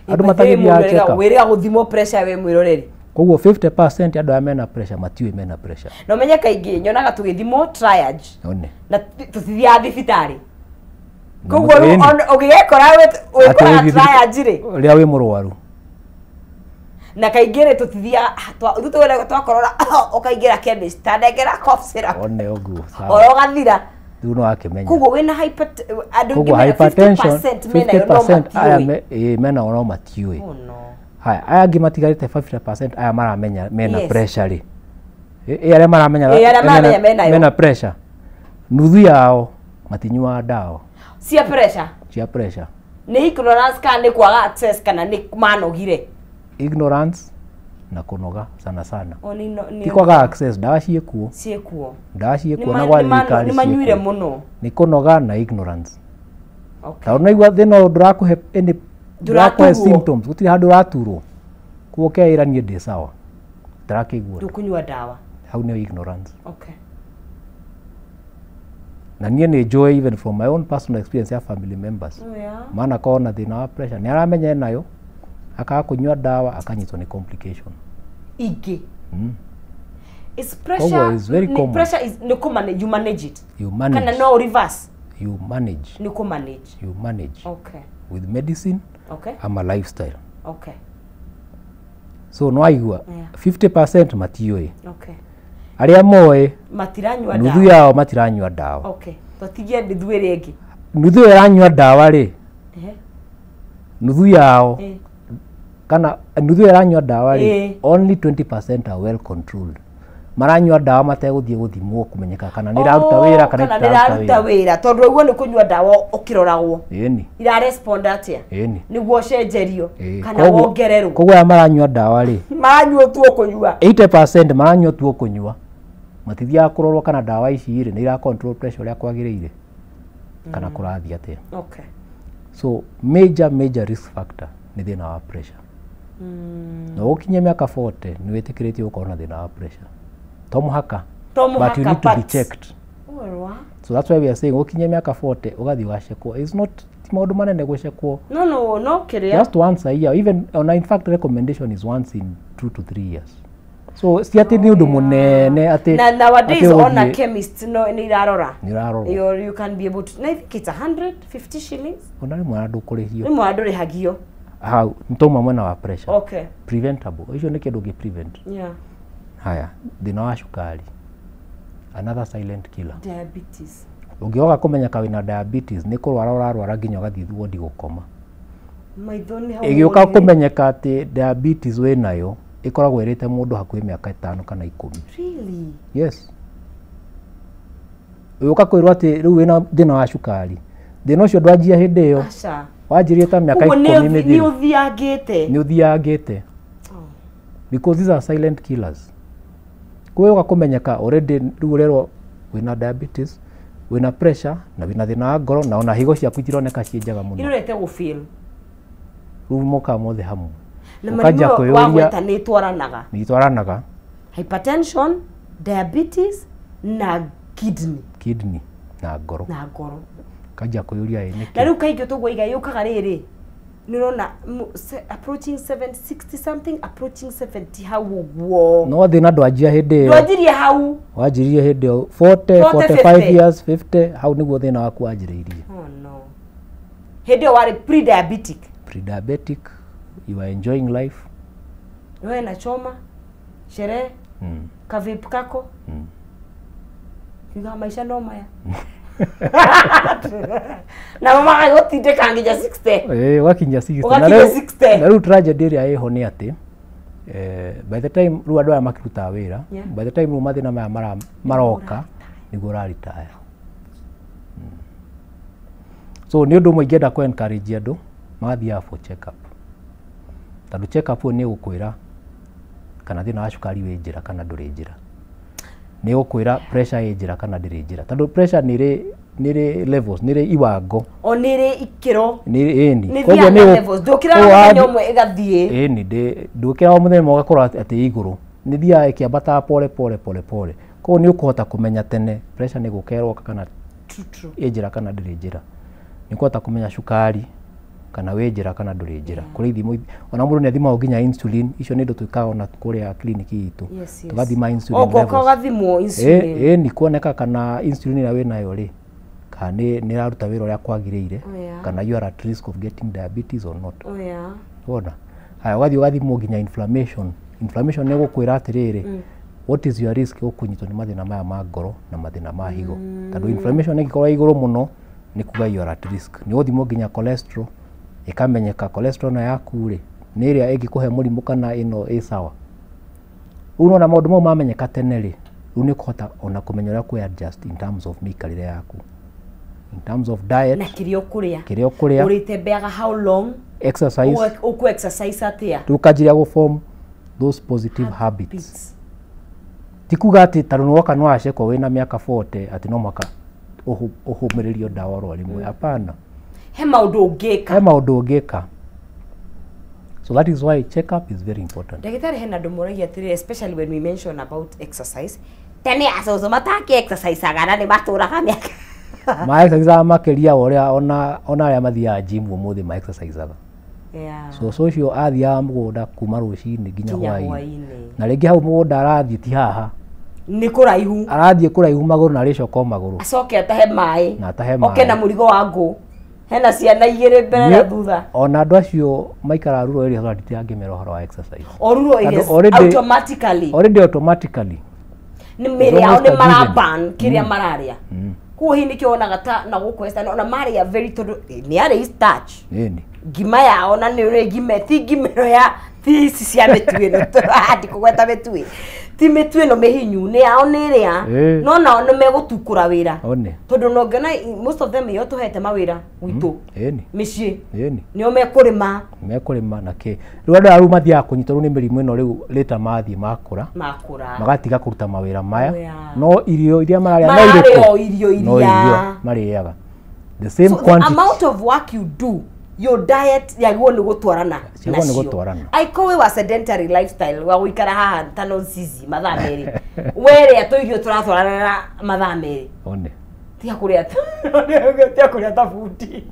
andũ matagĩthiaga check up wĩrĩga gũthimwo pressure wĩ mwĩroreri. Koguo 50% andũ arĩa mena pressure matiũĩ mena pressure. Na ũmenye kaingĩ nyonaga tũgĩthimwo triage one na tũtithiaga thibitarĩ koguo rĩu ũngĩgekora wĩkoraga triage rĩ rĩrĩa wĩ mũrwaru na kaingĩ rĩ tũtithiaga ithuĩ twakorora ũkaingĩra chemist ta nengera cough syrup one ũguo oro ũgathira rĩu no wakĩmenya. Koguo wĩna andũ koguo aingĩ mena hypertension 50% menayo no 50% aya matiũĩ. menayo no matiũĩ. Oh no. Haya aya angĩ matigarĩte 50% aya maramenya mena yes. Pressure rĩ arĩa maramenya mena pressure nuthu yao matinyuaga ndawa cia pressure cia pressure nĩ ignorance kana nĩ kwaga access kana nĩ manogire Ignorance na kũnoga sana sana. O Ti kwaga access, ndawa ciĩkuo. Ciĩkuo. Ndawa ciĩkuo na gwa thirikari. Nĩ manyuire mũno. Nĩ kũnoga na ignorance. Okay. Tondũ naigua thĩna ũyũ ndũrakũhe any ndũrakũhe symptoms, gũtirĩ handũ ũraturwo. Koguo ũkeĩra niĩ ndĩ sawa. Ndarakĩigua. Ndũkũnyua ndawa. Hau nĩyo ignorance. Okay. Na niĩ nĩ njũĩ even from my own personal experience ya family members. Oh, yeah. Maana akorwo na thĩna wa pressure, nĩ aramenya enayo, akaga kũnyua ndawa, akanyitwo nĩ complication. Ingĩ. Is Koguo pressure is very common. Pressure is nĩ kũ you manage it. You manage. Kana no reverse. You manage. Nĩ kũ manage. You manage. Okay. With medicine. Okay. Ama lifestyle. Okay. So no aigua 50% matiũĩ. Okay. Arĩa moĩ matiranyua ndawa. Nuthu yao matiranyua ndawa. Okay. Tũtigie nuthu ĩrĩa ĩngĩ. Nuthu ĩyo ĩranyua ndawa rĩ. Nuthu yao kana nuthu ĩyo ĩranyua ndawa rĩ, only 20% are well controlled. Maranyua ndawa mategũthiĩ gũthimwo kũmenyeka kana nĩ iraruta wĩra kana itiraruta wĩra, tondũ ũguo nĩ kũnyua ndawa ũkĩroragwo. Ĩni. Ira respond atĩa? Ĩni. Nĩguo ũcenjerio kana wongererwo. Koguo aya maranyua ndawa rĩ, maranyua tu kũnyua. 80% maranyua tu kũnyua. Matithiaga kũrorwo kana ndawa ici rĩ nĩ ira control pressure ũrĩa kwagĩrĩire kana kũrathiĩ atĩa. Okay. So major risk factor nĩ thĩna wa pressure. Na ũkinye mĩaka 40 nĩ wĩtĩkĩrĩtio gũkorwo na thĩna wa pressure. To mũhaka. But you need to be checked. So that's why we are saying ũkinye mĩaka 40 ũgathiĩ ũgacekwo. It's not ti maũndũ manene gũcekwo. No kĩrĩa. Just once a year. Even on in fact recommendation is once in 2 to 3 years. So si atĩ nĩ ũndũ mũnene atĩ na nowadays on a chemist no nĩ irarora. Nĩ irarorwo. You can be able to, I think it's 150 shillings. Ona rĩmwe ndũkũrĩhio. Rĩmwe ndũrĩhagio. Hau nĩtwauma mwena wa pressure. Okay. Preventable. Icio nĩ kĩndũ ũngĩ prevent. Yeah. Haya, thĩna wa cukari. Another silent killer. Diabetes. Ũngĩoga kũmenyeka wĩna diabetes nĩ kũrwara ũrarwara nginya ũgathiĩ wodi gũkoma. Maitho nĩ hau. Ĩgĩũka kũmenyeka atĩ diabetes wĩnayo ĩkoragwo ĩrĩte mũndũ hakuhĩ mĩaka 5 kana 10. Really? Yes. Ũgĩũka kwĩrwo atĩ rĩu wĩna thĩna wa cukari. Thĩna ũcio ndwanjia hĩndĩ ĩyo. Aca. Wanjirie ta mĩaka 10 mĩthiru. Nĩ ũthiangĩte. Nĩ ũthiangĩte. Because these are silent killers. Koguo ũka kũmenyeka already rĩu ũrerwo wĩna diabetes, wĩna pressure na wĩna thĩna wa ngoro na ona higo ciaku itironeka ciĩ njega mũno. Irorete gũ fail. Rĩu mokaga mothe hamwe. Na mũrimũ wa gweta nĩ itwaranaga. Nĩ itwaranaga. Hypertension, diabetes na kidney. Kidney na ngoro. Na ngoro. Kanjia kwĩyũria ĩ nĩkĩ. Na rĩu kaingĩ tũguo yũkaga rĩrĩ. Nĩ ũrona approaching 760 something, approaching 70 hau ũguo. No thĩna ndwanjia hĩndĩ ĩyo. Ndwanjirie hau. Wanjirie hĩndĩ ĩyo 40, 45 years, 50 hau nĩguo thĩna waku wanjĩrĩirie. Oh no. Hĩndĩ ĩyo warĩ pre-diabetic. Pre-diabetic, you are enjoying life. We na choma, sherehe, kavipu kako. Kiuga maisha no maya. Na mama agagũtindĩka nginya 60. Ũgakinya 60. Ũgakinya 60. Na rĩu tragedy ĩrĩa ĩho nĩ atĩ by the time rĩu andũ aya makĩrutaga wĩra, by the time rĩu mathĩna maya maroka nĩguo ũraritaya. So nĩ ũndũ ũmwe ingĩenda kũ encourage andũ magathiaga for check up. Tondũ check up nĩ ĩgũkwĩra kana thĩna wa cukari wĩ njĩra kana ndũrĩ njĩra. Nĩ ĩgũkwĩra pressure ĩ njĩra kana ndĩrĩ njĩra. Tondũ pressure nĩ ĩrĩ levels, nĩ ĩrĩ iwango. O nĩ ĩrĩ ikĩro. Nĩ ĩni. Koguo nĩ levels. Ndũkĩraga mũthenya ũmwe ĩgathiĩ. Ĩni, ndũkĩraga mũthenya ũmwe ũgakorwo atĩ igũrũ. Nĩ thiaga ĩkĩambataga pole pole pole pole. Koguo nĩ ũkũhota kũmenya tene pressure nĩ gũka ĩroka kana ĩ njĩra kana ndĩrĩ njĩra. Nĩ ũkũhota kũmenya cukari kana wĩ njĩra kana ndũrĩ njĩra. Kũrĩ ithimo ona mũndũ nĩ athimagwo nginya insulin, icio nĩ indo twĩkaga ona kũrĩa kliniki itũ. Tũgathima insulin levels. Ũgathimwo insulin. Ĩni kuoneka kana insulin ĩrĩa wĩnayo rĩ kana nĩ ĩraruta wĩra ũrĩa kwagĩrĩire, kana you are at risk of getting diabetes or not. Wona? Haya, ũgathiĩ ũgathimwo nginya inflammation. Inflammation nĩ ĩgũkwĩra atĩrĩrĩ, what is your risk ũkũnyitwo nĩ mathĩna maya ma ngoro na mathĩna ma higo. Tondũ inflammation ĩngĩkorwo igũrũ mũno nĩ kuga you are at risk. Nĩ ũgũthimwo nginya cholesterol, ĩkamenyeka cholesterol ĩno yaku rĩ nĩ ĩrĩa ĩngĩkũhe mũrimũ kana ĩno ĩ sawa. Rĩu nĩwona maũndũ mau mamenyeka tene rĩ, rĩu nĩ ũkũhota ona kũmenya ũrĩa kwĩ adjust in terms of mĩikarĩre yaku. In terms of diet, na kĩrĩa ũkũrĩa, kĩrĩa ũkũrĩa, ũrĩtembeaga how long, exercise, ũkũ exercise atĩa, rĩu ũkanjĩria gũ form those positive habits. Ti kuga atĩ tondũ nĩwoka nĩwacekwo wĩna mĩaka 40 atĩ no mũhaka ũhũmĩrĩrio ndawa oro rĩmwe. Hapana. He maũndũ ũngĩka. He maũndũ ũngĩka. So that is why check-up is very important. Ndagĩtarĩ, hena andũ moragia atĩrĩrĩ, especially when we mention about exercise, tene acũcũ mataki exercise-aga na nĩ matũraga mĩaka. Ma exercise makĩria ũrĩa ona arĩa mathiaga gym ũmũthĩ ma exercise-aga. Yeah. So ũcio athiaga mũgũnda kuma rũcinĩ nginya hwaĩ-inĩ. Na Na rĩngĩ hau mũgũnda arathiĩ ti haha. Nĩ kũraihu. Arathiĩ kũraihu magũrũ na arĩcoka o magũrũ. Acoke atahe maĩ. Na atahe maĩ. Oke na mũrigo wa ngũ. Hena ciana igĩrĩ mbere na thutha. Ona andũ acio maikaraga rural areas ona nditingĩmera ũhoro wa exercise. O rural areas automatically. Already automatically. Nĩ mĩrĩ yao nĩ maraban kĩrĩa mararĩa. Koguo hihi nĩkĩo wonaga ta na gũkũ Western ona marĩa very tondũ nĩ arĩ starch. Ĩni. Ngima yao na nĩ ũrĩ ngima ti ngima ĩno ya ti ici cia mĩtu ĩno ndikũgweta mĩtu ĩ ti mĩtu ĩno mĩhinyu nĩ yao nĩ ĩrĩa no nao nĩ megũtukũra wĩra tondũ no ngĩona most of them ĩyo tũhete mawĩra gwitũ mĩciĩ nĩo mekũrĩma mekũrĩma na kĩ rĩu andũ aya rĩu mathiaga kũnyitwo rĩu nĩ mĩrimũ ĩno rĩu rĩta mathiĩ makũra magatiga kũruta mawĩra maya no irio iria mararĩa no irĩkũ irio no irio marĩaga the same quantity. The amount of work you do, your diet yagwo nĩ gũtwarana nacio. Aiko wĩ wa sedentary lifestyle wa gũikara haha ta nonsizi mathaa merĩ werĩa tũirio tũratwarana na mathaa merĩ one tiga kũrĩa tiga kũrĩa ta bundi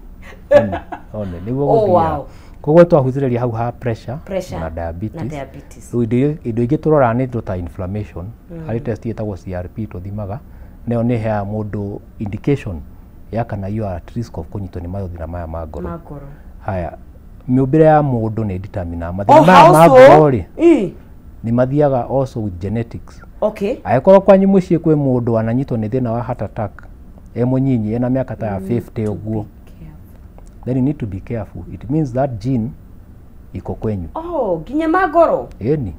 one nĩguo gũthiaga. Koguo twahutĩrĩria hau ha pressure na diabetes. Rĩu indo ingĩ tũroraga nĩ indo ta inflammation. Harĩ test ĩtagwo CRP tũthimaga nayo nĩ ĩheaga mũndũ indication ya kana you are at risk of kũnyitwo nĩ mathĩna maya ma ngoro. Haya, mĩũmbĩre ya mũndũ nĩ determinaga mathĩna maya ma ngoro rĩ nĩ mathiaga also with genetics. Okay. Angĩkorwo kwanyu mũciĩ kwĩ mũndũ ananyitwo nĩ thĩna wa heart attack e mũnyinyi ena mĩaka ta ya 50 ũguo, then you need to be careful. It means that gene iko kwenyu. Oh, nginya ma ngoro? Ĩni.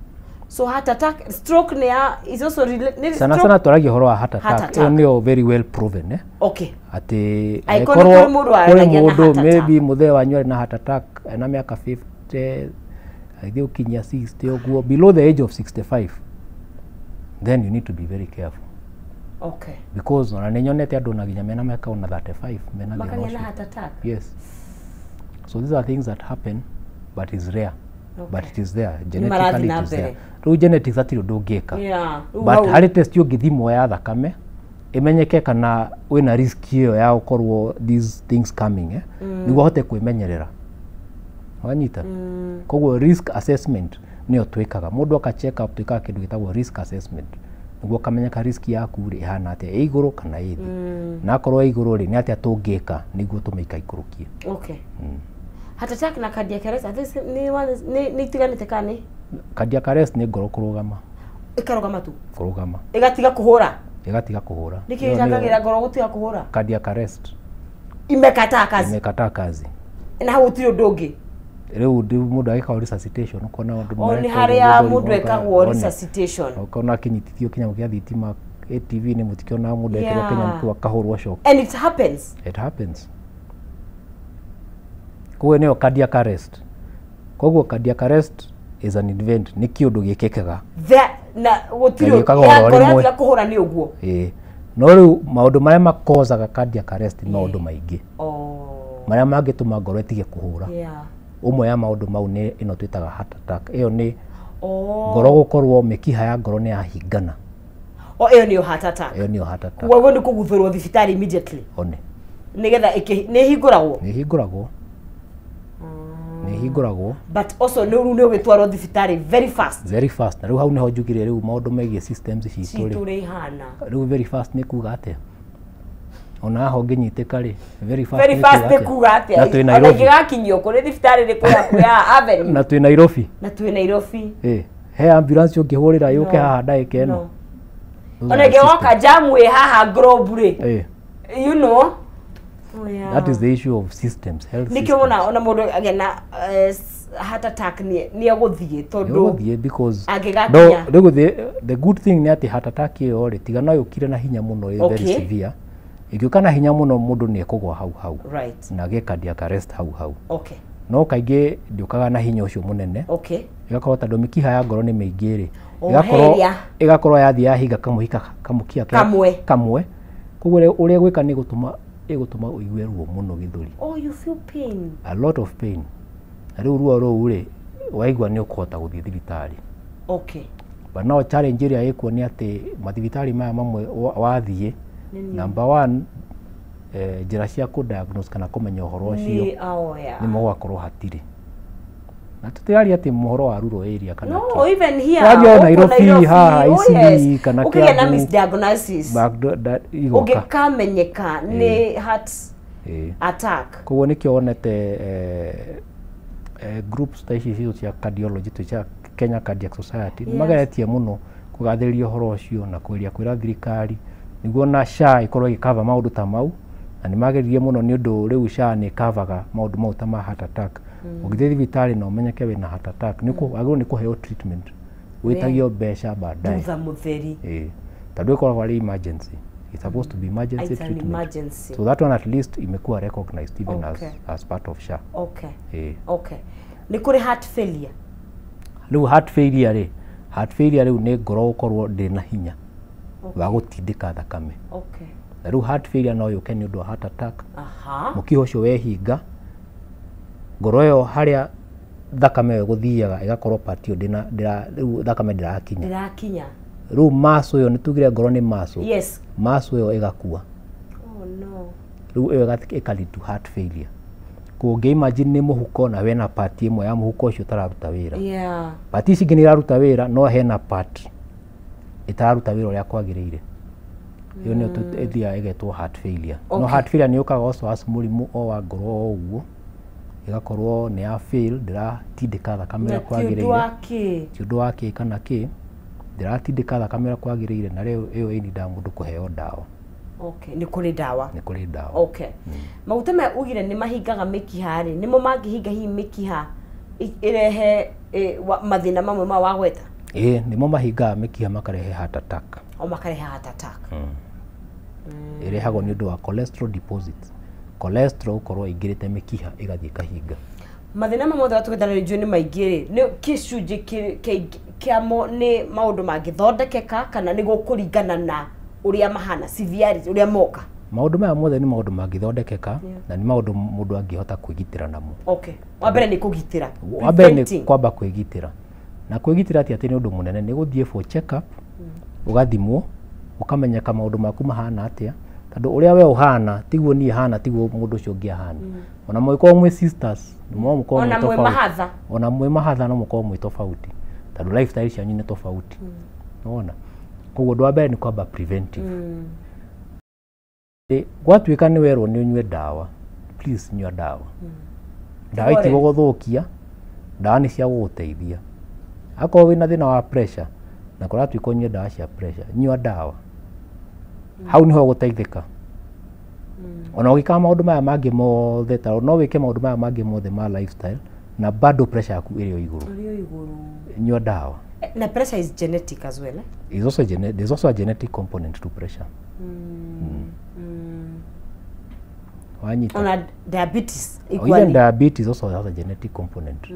So heart attack, stroke ni ya is also related. Sana sana twaragia ũhoro wa heart attack. Ĩyo nĩyo very well proven eh. Okay. Atĩ angĩkorwo kũrĩ mũndũ maybe mũthee wanyu arĩ na heart attack ena mĩaka 50 agĩthiĩ gũkinyia 60 ũguo, below the age of 65, then you need to be very careful. Okay. Because ona nĩ nyonete andũ ona nginya mena mĩaka ona 35 mena thĩna ũcio. Heart attack. Yes. So these are things that happen but is rare. Okay. But it is there. Genetically it is there. Rĩu genetics hatirĩ ũndũ ũngĩka. But harĩ test ũngĩthimwo ya thakame ĩmenyeke kana wĩna risk ĩyo ya gũkorwo these things coming eh? Nĩguo ũhote kwĩmenyerera. Wanyita? Koguo risk assessment nĩyo twĩkaga. Mũndũ aka check up twĩkaga kĩndũ gĩtagwo risk assessment. Nĩguo ũkamenyeka risk yaku rĩ ĩhana atĩa, ĩ igũrũ kana ĩ thĩ. Na akorwo ĩ igũrũ rĩ nĩ atĩa tũngĩka nĩguo tũmĩikaikũrũkie. Okay. Heart attack na cardiac arrest nĩ itiganĩte kana nĩ? Cardiac arrest nĩ ngoro kũrũgama. Ĩkarũgama tu? Kũrũgama. Ĩgatiga kũhũra? Ĩgatiga kũhũra. Nĩkĩ gĩcangagĩra ngoro gũtiga kũhũra? Cardiac arrest. Imekataa kazi. Imekataa kazi. Na hau gũtirĩ ũndũ ũngĩ? Rĩu mũndũ agĩkagwo resuscitation ũkona andũ marekwo. Nĩ harĩa mũndũ ekagwo resuscitation. Ũkona akĩnyitithio kĩnyamũ gĩa thitima ATV nĩ mũtikĩonaga mũndũ ekĩrwo kĩnyamũ kĩu akahũrwo shock. And it happens. It happens. Koguo nĩyo cardiac arrest. Koguo cardiac arrest is an event, nĩ kĩũndũ gĩkĩkaga. Na gũtirĩ ngoro yatiga kũhũra nĩ ũguo. Ĩĩ. No rĩu maũndũ marĩa makozaga cardiac arrest nĩ maũndũ maingĩ. Marĩa mangĩtũma ngoro ĩtige kũhũra. Ũmwe ya maũndũ mau nĩ ĩno twĩtaga heart attack. Ĩyo nĩ ngoro gũkorwo mĩkiha ya ngoro nĩ yahingana. O ĩyo nĩyo heart attack. Ĩyo nĩyo heart attack. Koguo nĩ kũguthũrwo thibitarĩ immediately. One. Nĩgetha nĩ ĩhingũragwo? Nĩ ĩhingũragwo. Nĩ ĩhingũragwo. But also nĩ rĩu nĩ ũgĩtwarwo thibitarĩ very fast. Very fast. Na rĩu hau nĩho njugire rĩu maũndũ megiĩ systems citũ rĩ. Citũ rĩ ihana. Rĩu very fast nĩ kuga atĩa? Ona haha ũngĩnyitĩka rĩ, very fast. Very fast nĩ kuga atĩa? Na twĩ Nairobi. Ona ingĩgakinyio kũrĩ thibitarĩ nĩ kũrĩa kwĩ Avenue. Na twĩ Nairobi. Na twĩ Nairobi. Ĩ, he ambulance ũngĩhũrĩra yũke haha ndagĩka ĩno. Ona ĩngĩgoka jamu ĩ haha Globe rĩ. You know. Oh, yeah. That is the issue of systems, health systems. Nĩkĩo wona ona mũndũ agĩa na heart attack nĩ egũthiĩ tondũ egũthiĩ because angĩgakinya. No, rĩu the good thing nĩ atĩ heart attack ĩyo rĩ tiga no yũkire na hinya mũno ĩ very severe Ĩngĩũka na hinya mũno mũndũ nĩ ekũgwa hau hau. Right. Na agĩe cardiac arrest hau hau. Okay. No kaingĩ ndĩũkaga na hinya ũcio mũnene. Okay. Ĩgakorwo tondũ mĩkiha ya ngoro nĩ mĩingĩ rĩ, O ĩgakorwo heria. ĩgakorwo yathiĩ yahinga kamũkiha Kamwe. Kamwe. Koguo ũrĩa ĩgwĩka nĩ gũtũma ĩgũtũma ũigue ruo mũno gĩthũri. Oh, you feel pain. A lot of pain. Na rĩu ruo rũu rĩ, waigua nĩ ũkũhota gũthiĩ thibitarĩ. Okay. But no challenge ĩrĩa ĩkuo nĩ atĩ mathibitarĩ maya mamwe wathiĩ, number one, njĩra cia kũ diagnose kana kũmenya ũhoro ũcio Ni, oh, yeah. nĩ mũgakorwo hatirĩ. Na tũtiraria atĩ mũhoro wa rural area kana No, kĩ. even here. Twaria o gũkũ Nairobi, haha, oh, Eastleigh, yes. kana Ũkĩgĩa na Kiambu. misdiagnosis. Igoka. Ũngĩkamenyeka nĩ heart Ĩĩ. attack. Koguo nĩkĩo wonete groups ta ici citũ cia cardiology tũ cia Kenya Cardiac Society nĩ mageretie mũno kũgathĩrĩria ũhoro ũcio na kũgeria kwĩra thirikari nĩguo na SHA ĩkorwo ĩgĩkava maũndũ ta mau, na nĩ mageririe mũno nĩ ũndũ rĩu SHA nĩ ĩkavaga maũndũ mau ta ma heart attack. Ũngĩthiĩ thibitarĩ na ũmenyeke wĩna heart attack nĩ wagĩrĩirwo nĩ kũheo treatment, wĩtagio mbeca baadaye. Thutha mũtheri. Ĩĩ. Tondũ ĩkoragwo arĩ emergency. It's supposed to be emergency It's an treatment. emergency. So that one at least imekuwa recognized even Okay. as part of SHA. Okay. Ĩĩ. Okay. Nĩ kũrĩ heart failure. Rĩu heart failure rĩ, heart failure rĩu nĩ ngoro gũkorwo ndĩrĩ na hinya wa gũtindĩka thakame. Okay. Na rĩu heart failure no yũke nĩ ũndũ wa heart attack. Aha. Mũkiha ũcio wehinga, ngoro ĩyo harĩa thakame ĩyo ĩgũthiaga ĩgakorwo part ĩyo rĩu thakame ndĩrakinya. Ndĩrakinya. Rĩu muscle ĩyo nĩ tugire ngoro nĩ muscle. Yes. Muscle ĩyo ĩgakua. Oh no. Rĩu ĩyo ĩka lead to heart failure. Koguo ũngĩ imagine nĩ mũhuko na wena part ĩmwe ya mũhuko ũcio ũtararuta wĩra. Yeah. Part ici ingĩ nĩ iraruta wĩra no hena part ĩtararuta wĩra ũrĩa kwagĩrĩire. Ĩyo nĩyo ĩthiaga ĩgetwo heart failure. No Okay. heart failure nĩ yũkaga also as mũrimũ o wa ngoro o ũguo, ĩgakorwo nĩ ya fail, ndĩratindĩka thakame Na ũrĩa ti ũndũ kwagĩrĩire. wa kĩ. Ti ũndũ wa kĩ kana kĩ, ndĩratindĩka thakame ũrĩa kwagĩrĩire, na rĩu ĩyo ĩnindaga mũndũ kũheo ndawa. Okay, nĩ kũrĩ ndawa. Nĩ kũrĩ ndawa. Okay. Maguta maya ugire nĩ mahingaga mĩkiha rĩ, nĩmo mangĩhinga hihi mĩkiha ĩrehe mathĩna mamwe ma wagweta? Ĩĩ, nĩmo mahingaga mĩkiha makarehe heart attack. O makarehe heart attack. Ĩrehagwo nĩ ũndũ wa cholesterol deposits. Cholesterol gũkorwo ĩingĩrĩte mĩkiha ĩgathiĩ ĩkahinga. Mathĩna mamwe mothe watũgweta nĩ njũĩ nĩ maingĩ rĩ, nĩ gĩcunjĩ kĩamo nĩ maũndũ mangĩthondekeka kana nĩ gũkũringana na ũrĩa mahana, severity, ũrĩa moka? Maũndũ maya mothe nĩ maũndũ mangĩthondekeka na nĩ maũndũ mũndũ angĩhota kwĩgitĩra namo. Okay. Wa mbere nĩ kũgitĩra. Wa mbere nĩ Preventing. kwamba kwĩgitĩra. Na kwĩgitĩra ti atĩ nĩ ũndũ mũnene, nĩ gũthiĩ for check up, ũgathimwo, ũkamenyeka maũndũ maku mahana atĩa, tondũ ũrĩa we ũhana tiguo niĩ hana, tiguo mũndũ ũcio ũngĩ ahana. Ona mũngĩkorwo mwĩ sisters, no mũkorwo Ona mwĩ mwĩ tofauti. mahatha. Ona mwĩ mahatha no mũkorwo mwĩ tofauti, tondũ lifestyle cianyu nĩ tofauti. Nĩwona? Koguo ũndũ wa mbere nĩ kwamba preventive. Gwatuĩka nĩ werwo nĩ ũnyue ndawa, please nyua ndawa. Ndawa Pole. itigũgũthũkia, ndawa nĩ cia gũgũteithia. Akorwo wĩna thĩna wa pressure na kũratuĩka ũnyue ndawa cia pressure, nyua ndawa. Hau nĩho ũgũteithĩka. Ona ũgĩkaga maũndũ maya mangĩ mothe, ta no wĩke maũndũ maya mangĩ mothe ma lifestyle na bado pressure yaku ĩrĩ o igũrũ. Ĩrĩ o igũrũ. Nyua ndawa. Na pressure is genetic as well, eh? Is also there's also a genetic component to pressure. Wanyita. Ona diabetes Even equally. diabetes also has a genetic component.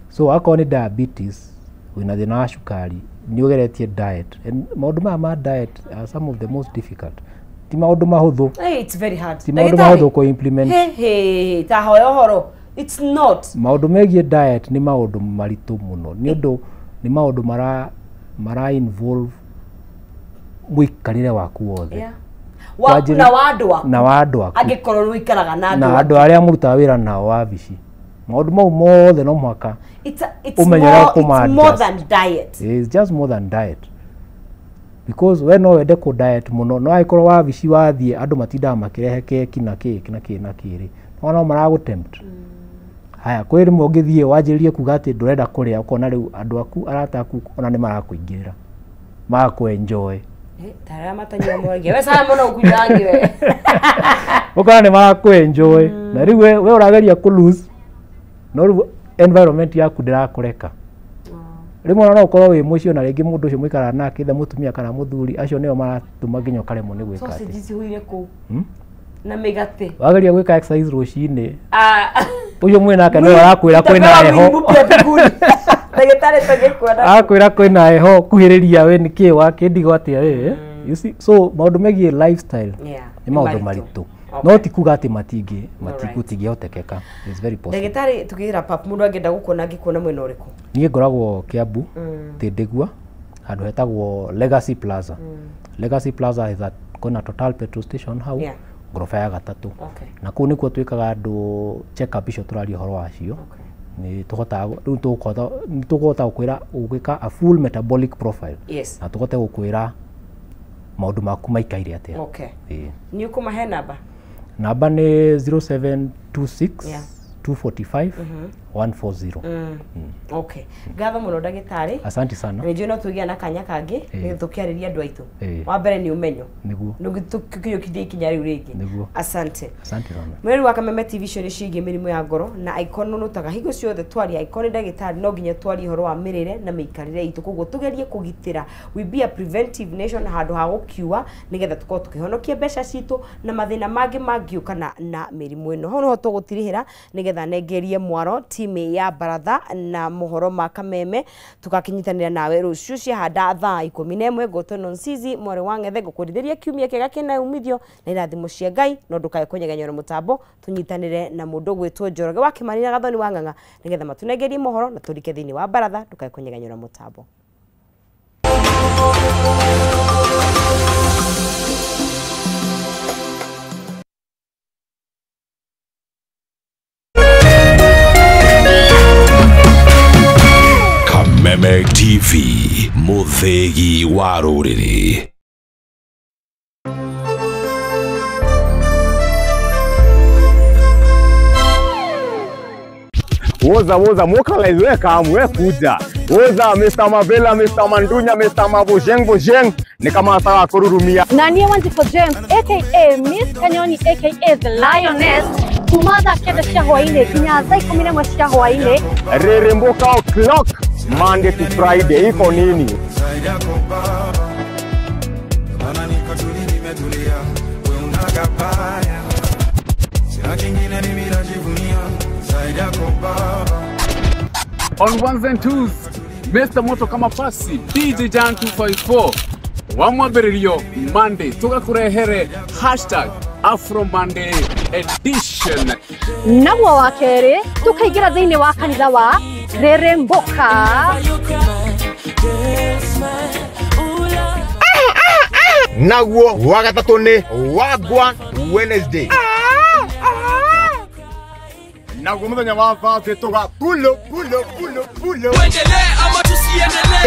So akorwo nĩ diabetes, wĩna thĩna wa cukari, nĩ ũgeretie diet. And maũndũ maya ma diet are some of the most difficult. Ti maũndũ mahũthũ. Hey, it's very hard. Ti maũndũ Ndagĩtarĩ, mahũthũ kũ implement. Hey, hey, ta hoya ũhoro. It's not. Maũndũ megiĩ diet nĩ maũndũ maritũ mũno. Nĩ ũndũ nĩ maũndũ mara involve mũikarĩre waku wothe. Yeah. Waku na wa andũ aku. Na wa andũ aku. Angĩkorwo ũikaraga na andũ Na andũ arĩa mũrutaga wĩra nao wabici. Maũndũ mau mothe no mũhaka It's ũmenye ũrĩa more, it's ũkũma more adjust. than diet. It's just more than diet. Because we no wende kũ diet mũno, no angĩkorwo wabici wathiĩ andũ matindaga makĩrehe keki na kĩ na kĩ na kĩ rĩ, no no maragũ tempt. Haya, kwĩ rĩmwe ũngĩthiĩ wanjĩrĩrie kuga atĩ ndũrenda kũrĩa, ũkona rĩu andũ aku, arata aku ona nĩ marakũingĩrĩra, marakũ enjoy. Ta arĩa matanyua mwangi. We sana mũno ũkunyuangi we. Ũkona nĩ marakũ enjoy. Na rĩu we ũrageria kũ lose, no rĩu environment yaku ndĩrakũreka. Rĩmwe no ũkorwo wĩ mũciĩ na rĩngĩ mũndũ ũcio mũikaraga nake either mũtumia kana mũthuri, acio nĩo maratũma nginya ũkaremwo nĩ gwĩka atĩ. Sausage cihũire kũu na mĩgate. Wageria gwĩka exercise rũcinĩ, ũcio mwĩ nake nĩwe arakwĩra kwĩna heho. Ndagĩtarĩ tũngĩkuona. Arakwĩra kwĩna heho, kuhĩrĩria we nĩkĩ wakĩndigwo atĩa we. You see, so maũndũ megiĩ lifestyle nĩ maũndũ maritũ. No ti kuga atĩ matingĩ matingĩhotekeka. It's very possible. Ndagĩtarĩ tũkĩra pap mũndũ angĩenda gũkuona angĩkuona mwena ũrĩkũ? Niĩ ngoragwo Kiambu, Tĩndĩgua, handũ hetagwo Legacy Plaza. Legacy Plaza is at kona Total petrol station hau, ngoroba ya gatatũ. Na kũu nĩkuo twĩkaga andũ check up icio tũraria ũhoro wacio. Nĩ tũhotaga rĩu tũkũhota gũkwĩra ũgwĩka a full metabolic profile. Na tũhote gũkwĩra maũndũ maku maikaire atĩa. Nĩ ũkũmahe namba? Namba nĩ 0726 245 140. Okay. Ngatho mũno ndagĩtarĩ. Asante sana. Nĩ njũĩ no tũgĩe na kanya kangĩ nĩgetha tũkĩarĩria andũ aitũ. Wa mbere nĩ ũmenyo. Nĩguo. Tũkinyũkithie ikinya rĩu rĩngĩ. Nĩguo. Asante. Asante sana. Mweri wa Kameme TV show nĩ ciĩgiĩ mĩrimũ ya ngoro na Icon nũnũtaga hingo ciothe twaria Icon ndagĩtarĩ no nginya twarie ũhoro wa mĩrĩre na mĩikarĩre itũ, koguo tũgerie kũgitĩra, we be a preventive nation handũ ha gũkiua nĩgetha tũkorwo tũkĩhonokia mbeca citũ na mathĩna mangĩ mangĩũkana na mĩrimũ ĩno. Hau nĩho tũgũtirihĩra nĩgetha nengerie mwaro timu ya baratha na mohoro ma Kameme tugakinyitanĩra nawe rũciũ ciahanda thaa 11 ngũtwo Nsizi mwarĩ wa Ng'ethe ngũkwendithĩria kiumia kĩega kĩna umithio na irathimo cia Ngai no ndũkae kũnyegenywo na mũtambo tũnyitanĩre na mũndũ ũgwĩtwo Njoroge wa Kĩmani na Gathoni wa Ng'ang'a nĩgetha matũnengerie mohoro na tũrike thĩinĩ wa baratha ndũkae kũnyegenywo na mũtambo. Kameme TV, mũthĩgi wa rũrĩrĩ. Woza woza mokalize we kamu we kuja. Woza Mr. Mavela, Mr. Mandunya, Mr. Mabojeng Bojeng ni kama sawa kururumia. Na niĩ Wanjikũ James aka Miss Kanyoni aka The Lioness kuma thaa 9 cia hwaĩ-inĩ nginya thaa 11 cia hwaĩ-inĩ. Reremboka o'clock Monday to Friday iko nini? On ones and twos, Mr. Moto kama pasi DJ Jan 254 wamwambĩrĩrio Monday tũgakũrehere hashtag Afro Monday edition. Naguo wa kerĩ tũkaingĩra thĩinĩ wa kanitha wa Reremboka. Naguo wa gatatũ nĩ Wagwan Wednesday. Naguo mũthenya wa Thursday tũga pulo pulo pulo pulo. Tuendelee ama tusiendelee?